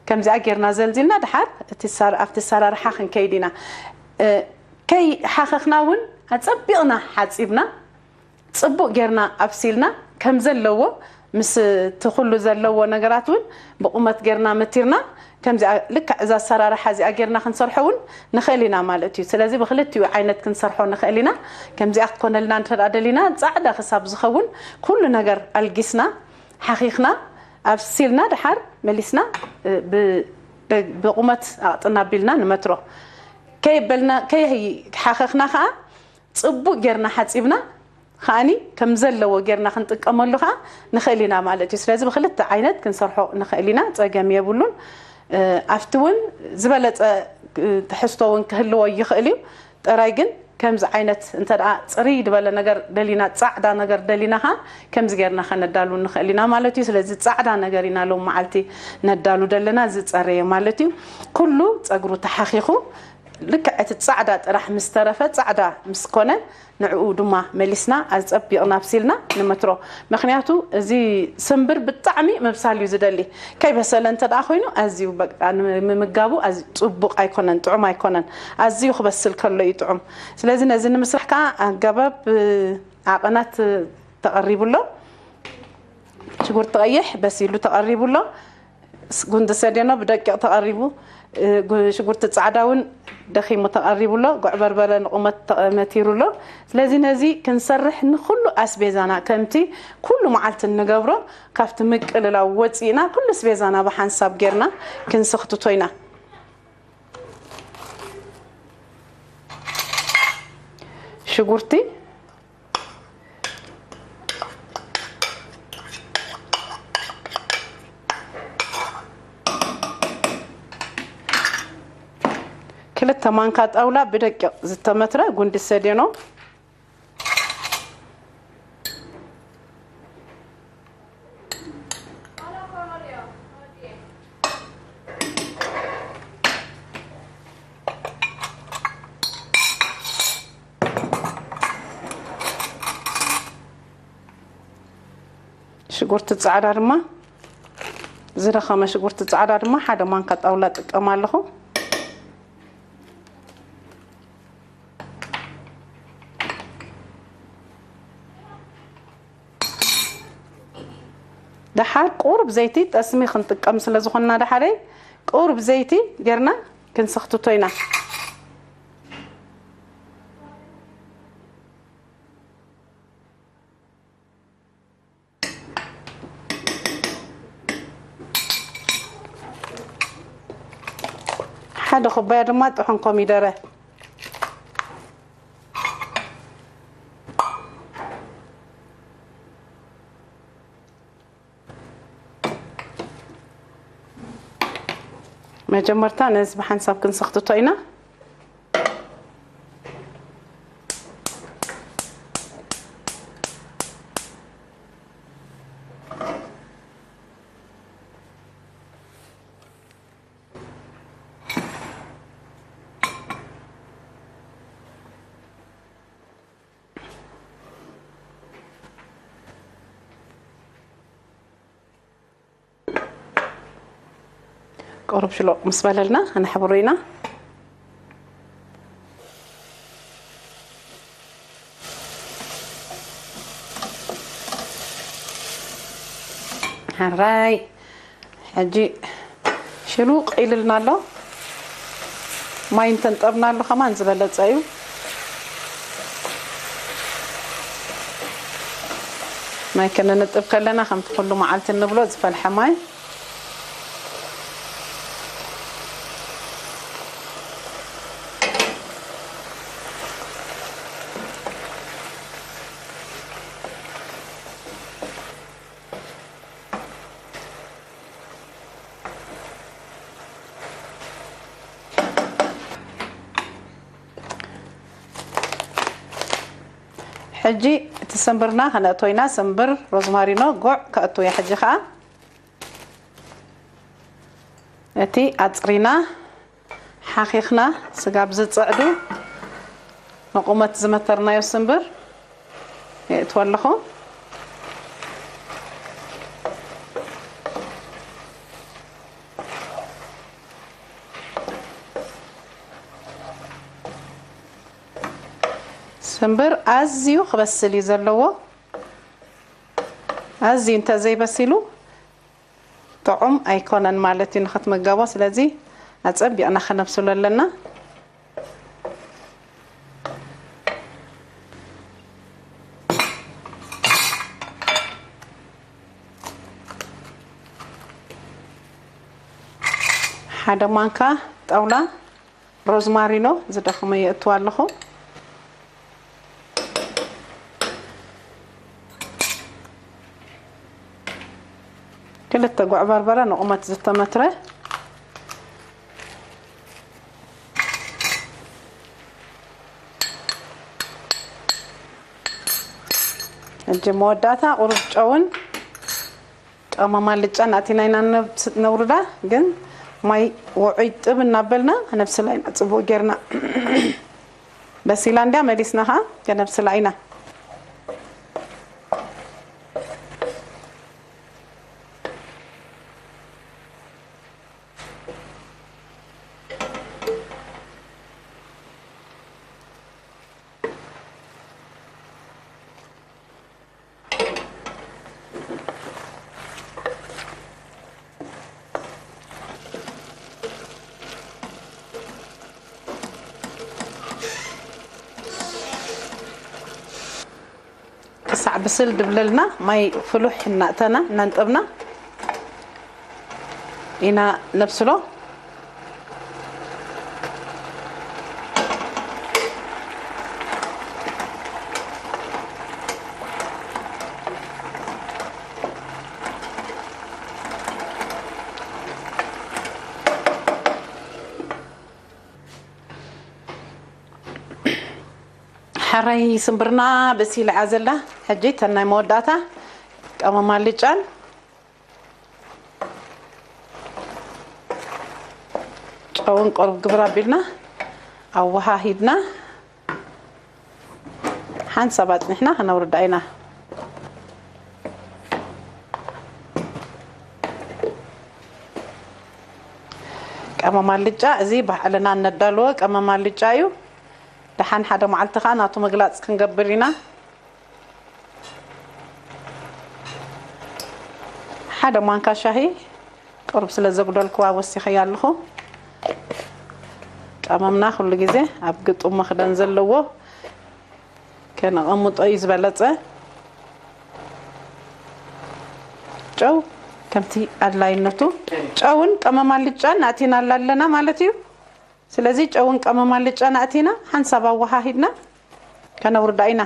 ከምዚኣ ጌርና ዘልዚልና ድሓር እቲ ሳር-፣ ኣብቲ ኣሰራርሓ ክንከይድ ኢና። እ፣ ከይሓኸኽና እውን ኣጸቢቕና ሓጺብና ጽቡቕ ጌርና ኣብሲልና ከም ዘለዎ ምስ እቲ ኩሉ ዘለዎ ነገራት እውን ብቑመት ጌርና መቲርና ከምዚኣ ልክዕ እዛ ኣሰራርሓ እዚኣ ጌርና ክንሰርሖ እውን ንኽእል ኢና ማለት እዩ። ስለዚ ብክልቲኡ ዓይነት ክንሰርሖ ንኽእል ኢና። ከምዚኣ ክትኮነልና እንተ ደኣ ደሊና ጻዕዳ ክሳብ ዝኸውን ኩሉ ነገር ኣልጊስና ሓኺኽና ኣብሲልና ድሓር መሊስና፣ እ፣ ብ-፣ ብ-፣ ብቑመት ኣቕጥና ኣቢልና ንመትሮ። ከይበልና ከይሓኸኽና ኸኣ ጽቡቕ ጌርና ሓጺብና ከኣኒ ከም ዘለዎ ጌርና ክንጥቀመሉ ከኣ ንኽእል ኢና ማለት እዩ። ስለዚ ብክልተ ዓይነት ክንሰርሖ ንኽእል ኢና፣ ጸገም የብሉን። እ፣ ኣብቲ እውን ዝበለጸ፣ እ፣ ትሕዝቶ እውን ክህልዎ ይኽእል እዩ። ጥራይ ግን ከምዚ ዓይነት እንተ ደኣ ጽርይ ዝበለ ነገር ደሊና፣ ጻዕዳ ነገር ደሊና ከኣ ከምዚ ጌርና ከነዳሉ ንኽእል ኢና ማለት እዩ። ስለዚ ጻዕዳ ነገር ኢና ሎም መዓልቲ ነዳሉ ደለና፣ ዝጸረየ ማለት እዩ። ኩሉ ጸጉሩ ተሓኺኹ ልክዕ እቲ ጻዕዳ ጥራሕ ምስ ተረፈ፣ ጻዕዳ ምስ ኮነ፣ ንዕኡ ድማ መሊስና ኣጸቢቕና ኣብሲልና ንመትሮ። ምኽንያቱ እዚ ስምብር ብጣዕሚ ምብሳል እዩ ዝደሊ። ከይበሰለ እንተ ደኣ ኮይኑ ኣዝዩ በቃ ንምምጋቡ ኣዝዩ ጽቡቕ ኣይኮነን፣ ጥዑም ኣይኮነን። ኣዝዩ ክበስል ከሎ እዩ ጥዑም። ስለዚ ነዚ ንምስራሕ ከኣ ኣገባብ፣ እ፣ ዓቐናት ተቐሪቡ ኣሎ። ሽጉርቲ ቀይሕ በሲሉ ተቐሪቡ ኣሎ። ስ-፣ ጉንዲ ሰዴኖ ብደቂቕ ተቐሪቡ፣ እ፣ ጉ-፣ ሽጉርቲ ጻዕዳ እውን ደኺሙ ተቐሪቡ ኣሎ። ጉዕ በርበረ ንቑመት ተቐ-፣ መቲሩ ኣሎ። ስለዚ ነዚ ክንሰርሕ ንኹሉ ኣስቤዛና ከምቲ ኩሉ መዓልቲ እንገብሮ ካብቲ ምቅልላው ወጺእና ኩሉ ኣስቤዛና ብሓንሳብ ጌርና ክንስኽትቶ ኢና። ሽጉርቲ ክልተ ማንካ ጣውላ ብደቂቕ ዝተመትረ ጉንዲ ሰዴኖ። ሽጉርቲ ጻዕዳ ድማ፣ ዝደኸመ ሽጉርቲ ጻዕዳ ድማ ሓደ ማንካ ጣውላ ጥቀም ኣለኹ። ደሓር ቁሩብ ዘይቲ፣ ጠስሚ ክንጥቀም ስለ ዝኾንና ደሓረይ ቁሩብ ዘይቲ ጌርና ክንስኽትቶ ኢና። ሓደ ኩባያ ድማ ጥሑን ኮሚደረ። መጀመርታ ነዚ ብሓንሳብ ክንስኽትቶ ኢና። ቁሩብ ሽሎቕ ምስ በለልና ከነሕብሮ ኢና። ሕራይ ሕጂ ሽሉቕ ኢልልና ኣሎ። ማይ እንተንጠብናሉ ከማን ዝበለጸ እዩ። ማይ ከነንጥብ ከለና ከምቲ ኩሉ መዓልቲ እንብሎ ዝፈልሐ ማይ። ሕጂ እቲ ስምብርና ከነእቶ ኢና። ስምብር፣ ሮዝማሪኖ፣ ጉዕ ከእቶ እየ። ሕጂ ከኣ፣ እቲ ኣጽሪና ሓኺኽና ስጋብ ዝጽዕዱ ንቑመት ዝመተርናዮ ስምብር የእትዎ ኣለኹ። ስምብር ኣዝዩ ክበስል እዩ ዘለዎ። ኣዝዩ እንተዘይበሲሉ ጥዑም ኣይኮነን ማለት እዩ ንኽትምገቦ። ስለዚ ኣጸቢቕና ከነብስሎ ኣለና። ሓደ ማንካ ጣውላ ሮዝማሪኖ ዝደኽመ የእትዋ ኣለኹ። ክልተ ጉዕ በርበረ ንቑመት ዝተመትረ። ሕጂ መወዳእታ ቁሩብ ጨውን ቀመም ኣልጫን ኣእቲና ኢና ነብስ-፣ ነውርዳ። ግን ማይ ውዑይ ጥብ እናበልና ነብስላ ኢና፣ ጽቡቕ ጌርና። በሲላ እንድያ፣ መሊስና ኸዓ ከነብስላ ኢና። ክሳዕ ብስል ድብለልና ማይ ፍሉሕ እናእተና እናንጠብና ኢና ነብስሎ። ሕራይ ስምብርና በሲላ እያ ዘላ። ሕጂ እተን ናይ መወዳእታ ቀመም ኣልጫን ጨውን ቁሩብ ግብር ኣቢልና ኣወሃሂድና ሓንሳብ ኣጽኒሕና ከነውርዳ ኢና። ቀመም ኣልጫ እዚ ባዕልና እነዳልዎ ቀመም ኣልጫ እዩ። ደሓን ሓደ መዓልቲ ኸኣ ናቱ ምግላጽ ክንገብር ኢና። ሓደ ማንካ ሻሂ ቁሩብ ስለ ዘጉደልክዋ ወሲኸያ ኣለኹ። ቀመምና ኩሉ ግዜ ኣብ ግጡም መኽደን ዘለዎ ከነቐምጦ እዩ ዝበለጸ። ጨው ከምቲ ኣድላይነቱ፣ ጨውን ቀመም ኣልጫን ኣእቲናላ ኣለና ማለት እዩ። ስለዚ ጨውን ቀመም ኣልጫን ኣእቲና ሓንሳብ ኣወሃሂድና ከነውርዳ ኢና።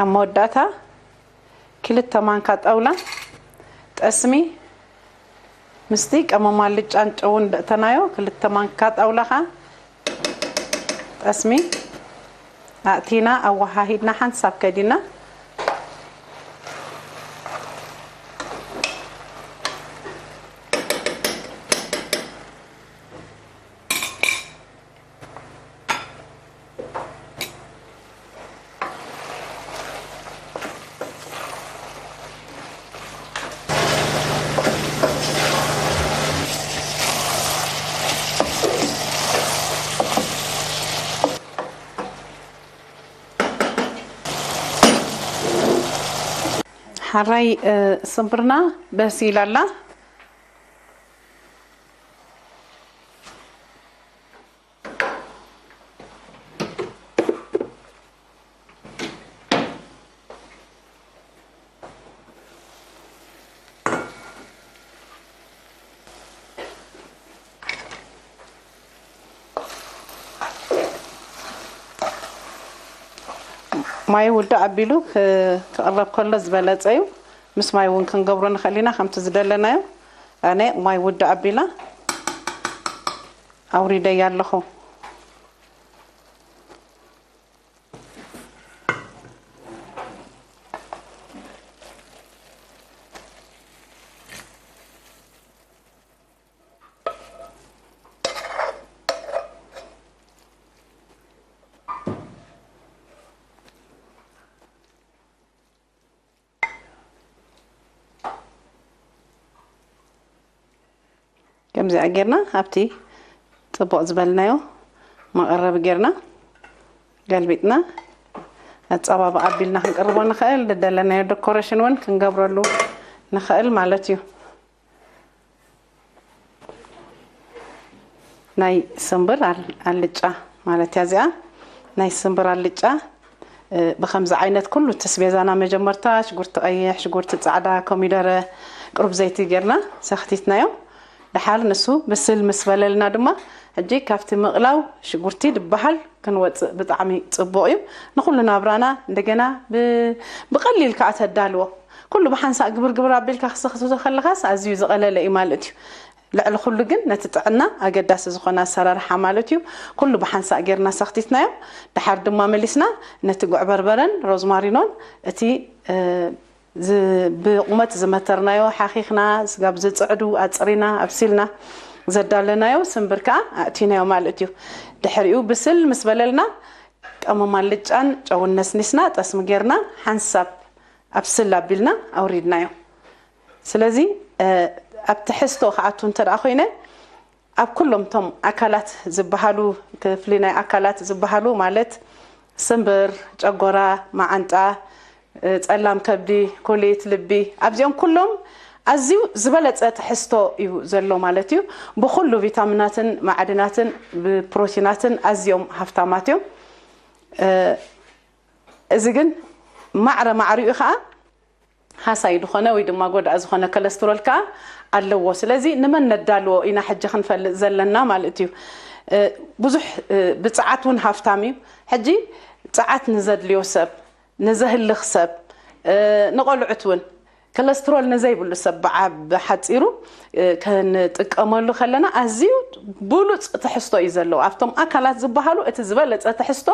ኣብ መወዳእታ ክልተ ማንካ ጣውላ ጠስሚ ምስቲ ቀመም ኣልጫን ጨውን ደእተናዮ ክልተ ማንካ ጣውላ ኸኣ ጠስሚ ኣእቲና ኣወሃሂድና ሓንሳብ ከዲና ሓራይ፣ እ፣ ስምብርና በሲላ ኣላ። ማይ ውድእ ኣቢሉ ክ-፣ ክቕረብ ከሎ ዝበለጸ እዩ። ምስ ማይ እውን ክንገብሮ ንኽእል ኢና፣ ከምቲ ዝደለናዮ። ኣነ ማይ ውድእ ኣቢላ ኣውሪደያ ኣለኹ። ከምዚኣ ጌርና ኣብቲ ጽቡቕ ዝበልናዮ መቐረቢ ጌርና ገልቢጥና ኣጸባብቕ ኣቢልና ክንቅርቦ ንኽእል። ዝደለናዮ ዶኮሬሽን እውን ክንገብረሉ ንኽእል ማለት እዩ። ናይ ስምብር ኣል- ኣልጫ ማለት እያ እዚኣ። ናይ ስምብር ኣልጫ እ፣ ብኸምዚ ዓይነት ኩሉ እቲ ኣስቤዛና መጀመርታ ሽጉርቲ ቀይሕ፣ ሽጉርቲ ጻዕዳ፣ ኮሚደረ፣ ቅሩብ ዘይቲ ጌርና ሰኽቲትናዮ። ደሓር ንሱ ብስል ምስ በለልና ድማ ሕጂ ካብቲ ምቕላው ሽጉርቲ ዝበሃል ክንወፅእ ብጣዕሚ ጽቡቕ እዩ። ንኹሉ ናብራና እንደገና ብ- ብቐሊል ከዓ ተዳልዎ። ኩሉ ብሓንሳእ ግብር ግብር ኣቢልካ ክሰኽትቶ ከለኻስ ኣዝዩ ዝቐለለ እዩ ማለት እዩ። ልዕሊ ኩሉ ግን ነቲ ጥዕና ኣገዳሲ ዝኾነ ኣሰራርሓ ማለት እዩ። ኩሉ ብሓንሳእ ጌርና ሰኽቲትናዮ። ደሓር ድማ መሊስና ነቲ ጉዕ በርበረን ሮዝማሪኖን እቲ እ፣ ዝ- ብቁመት ዝመተርናዮ ሓኺኽና ስጋብ ዝፅዕዱ ኣፅሪና ኣብሲልና ዘዳለናዮ ስምብር ከዓ ኣእቲናዮ ማለት እዩ። ድሕሪኡ ብስል ምስ በለልና ቀመም ኣልጫን ጨውን ነስኒስና ጠስሚ ጌርና ሓንሳብ ኣብስል ኣቢልና ኣውሪድናዮ። ስለዚ እ፣ ኣብ ትሕዝቶ ክኣቱ እንተ ደኣ ኮይነ ኣብ ኩሎም እቶም ኣካላት ዝበሃሉ ክፍሊ ናይ ኣካላት ዝበሃሉ ማለት ስምብር፣ ጨጎራ፣ መዓንጣ፣ እ፣ ጸላም ከብዲ፣ ኩሊት፣ ልቢ ኣብዚኦም ኩሎም ኣዝዩ ዝበለጸ ትሕዝቶ እዩ ዘሎ ማለት እዩ። ብኹሉ ቪታሚናትን ማዕድናትን ብፕሮቲናትን ኣዝዮም ሃፍታማት እዮም። እ፣ እዚ ግን ማዕረ ማዕሪኡ ከዓ ሃሳይ ዝኾነ ወይ ድማ ጎዳኢ ዝኾነ ኮለስትሮል ከዓ ኣለዎ። ስለዚ ንመን ነዳልዎ ኢና ሕጂ ክንፈልጥ ዘለና ማለት እዩ። እ፣ ብዙሕ እ፣ ብፅዓት እውን ሃፍታም እዩ። ሕጂ ፅዓት ንዘድልዮ ሰብ፣ ንዘህልኽ ሰብ፣ እ፣ ንቆልዑት እውን ኮለስትሮል ንዘይብሉ ሰብ ብዓ- ብሓፂሩ እ፣ ክንጥቀመሉ ከለና ኣዝዩ ብሉፅ ትሕዝቶ እዩ ዘለዎ። ኣብቶም ኣካላት ዝበሃሉ እቲ ዝበለፀ ትሕዝቶ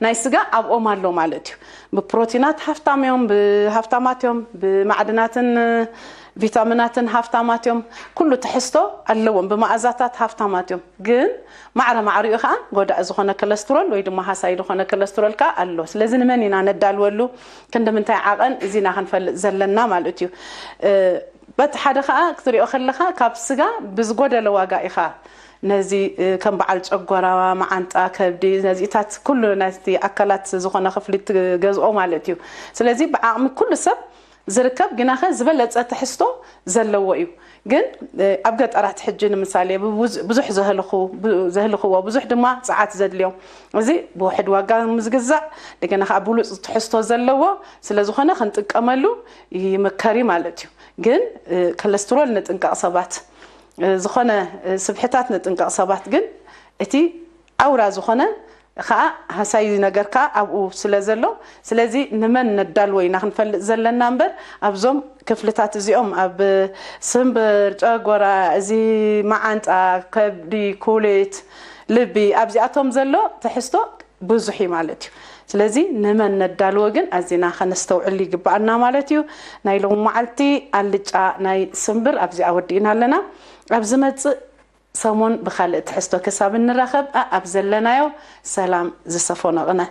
ናይ ስጋ ኣብኦም ኣሎ ማለት እዩ። ብፕሮቲናት ሃፍታም እዮም፣ ብሃፍታማት እዮም፣ ብማዕድናትን እ፣ ቪታሚናትን ሃፍታማት እዮም። ኩሉ ትሕዝቶ ኣለዎም፣ ብመኣዛታት ሃፍታማት እዮም። ግን ማዕረ ማዕሪኡ ከዓ ጎዳኢ ዝኾነ ኮለስትሮል ወይ ድማ ሃሳይ ዝኾነ ኮለስትሮል ከዓ ኣሎ። ስለዚ ንመን ኢና ነዳልወሉ? ክንዲ ምንታይ ዓቐን እዚና ክንፈልጥ ዘለና ማለት እዩ። እ፣ በቲ ሓደ ከዓ ክትሪኦ ከለኻ ካብ ስጋ ብዝጎደለ ዋጋ ኢኻ ነዚ እ፣ ከም በዓል ጨጎራ፣ መዓንጣ፣ ከብዲ ነዚታት ኩሉ ናይቲ ኣካላት ዝኾነ ክፍሊ ትገዝኦ ማለት እዩ። ስለዚ ብዓቕሚ ኩሉ ሰብ ዝርከብ ግናኸ ዝበለፀ ትሕዝቶ ዘለዎ እዩ። ግን እ፣ ኣብ ገጠራት ሕጂ ንምሳሌ ብብዙ- ብዙሕ ዘህልኹ ብ- ዘህልኽዎ ብዙሕ ድማ ፀዓት ዘድልዮም እዚ ብውሕድ ዋጋ ዝግዛእ እንደገና ከዓ ብሉፅ ትሕዝቶ ዘለዎ ስለዝኾነ ክንጥቀመሉ ይምከር እዩ ማለት እዩ። ግን እ፣ ኮለስትሮል ንጥንቀቕ ሰባት እ፣ ዝኾነ እ፣ ስብሕታት ንጥንቀቕ ሰባት ግን እቲ ኣውራ ዝኾነ ከዓ ሃሳይ ነገር ከዓ ኣብኡ ስለ ዘሎ ስለዚ ንመን ነዳልዎ ኢና ክንፈልጥ ዘለና እምበር ኣብዞም ክፍልታት እዚኦም ኣብ ስምብር፣ ጨጎራ፣ እዚ መዓንጣ፣ ከብዲ፣ ኩሊት፣ ልቢ ኣብዚኣቶም ዘሎ ትሕዝቶ ብዙሕ እዩ ማለት እዩ። ስለዚ ንመን ነዳልዎ ግን ኣዚና ከነስተውዕል ይግባኣና ማለት እዩ። ናይ ሎም መዓልቲ ኣልጫ ናይ ስምብር ኣብዚኣ ወዲእና ኣለና። ኣብ ዝመፅእ ሰሙን ብኻልእ ትሕዝቶ ክሳብ እንራኸብ ኣኣብ ዘለናዮ ሰላም ዝሰፈኖ ቅነ።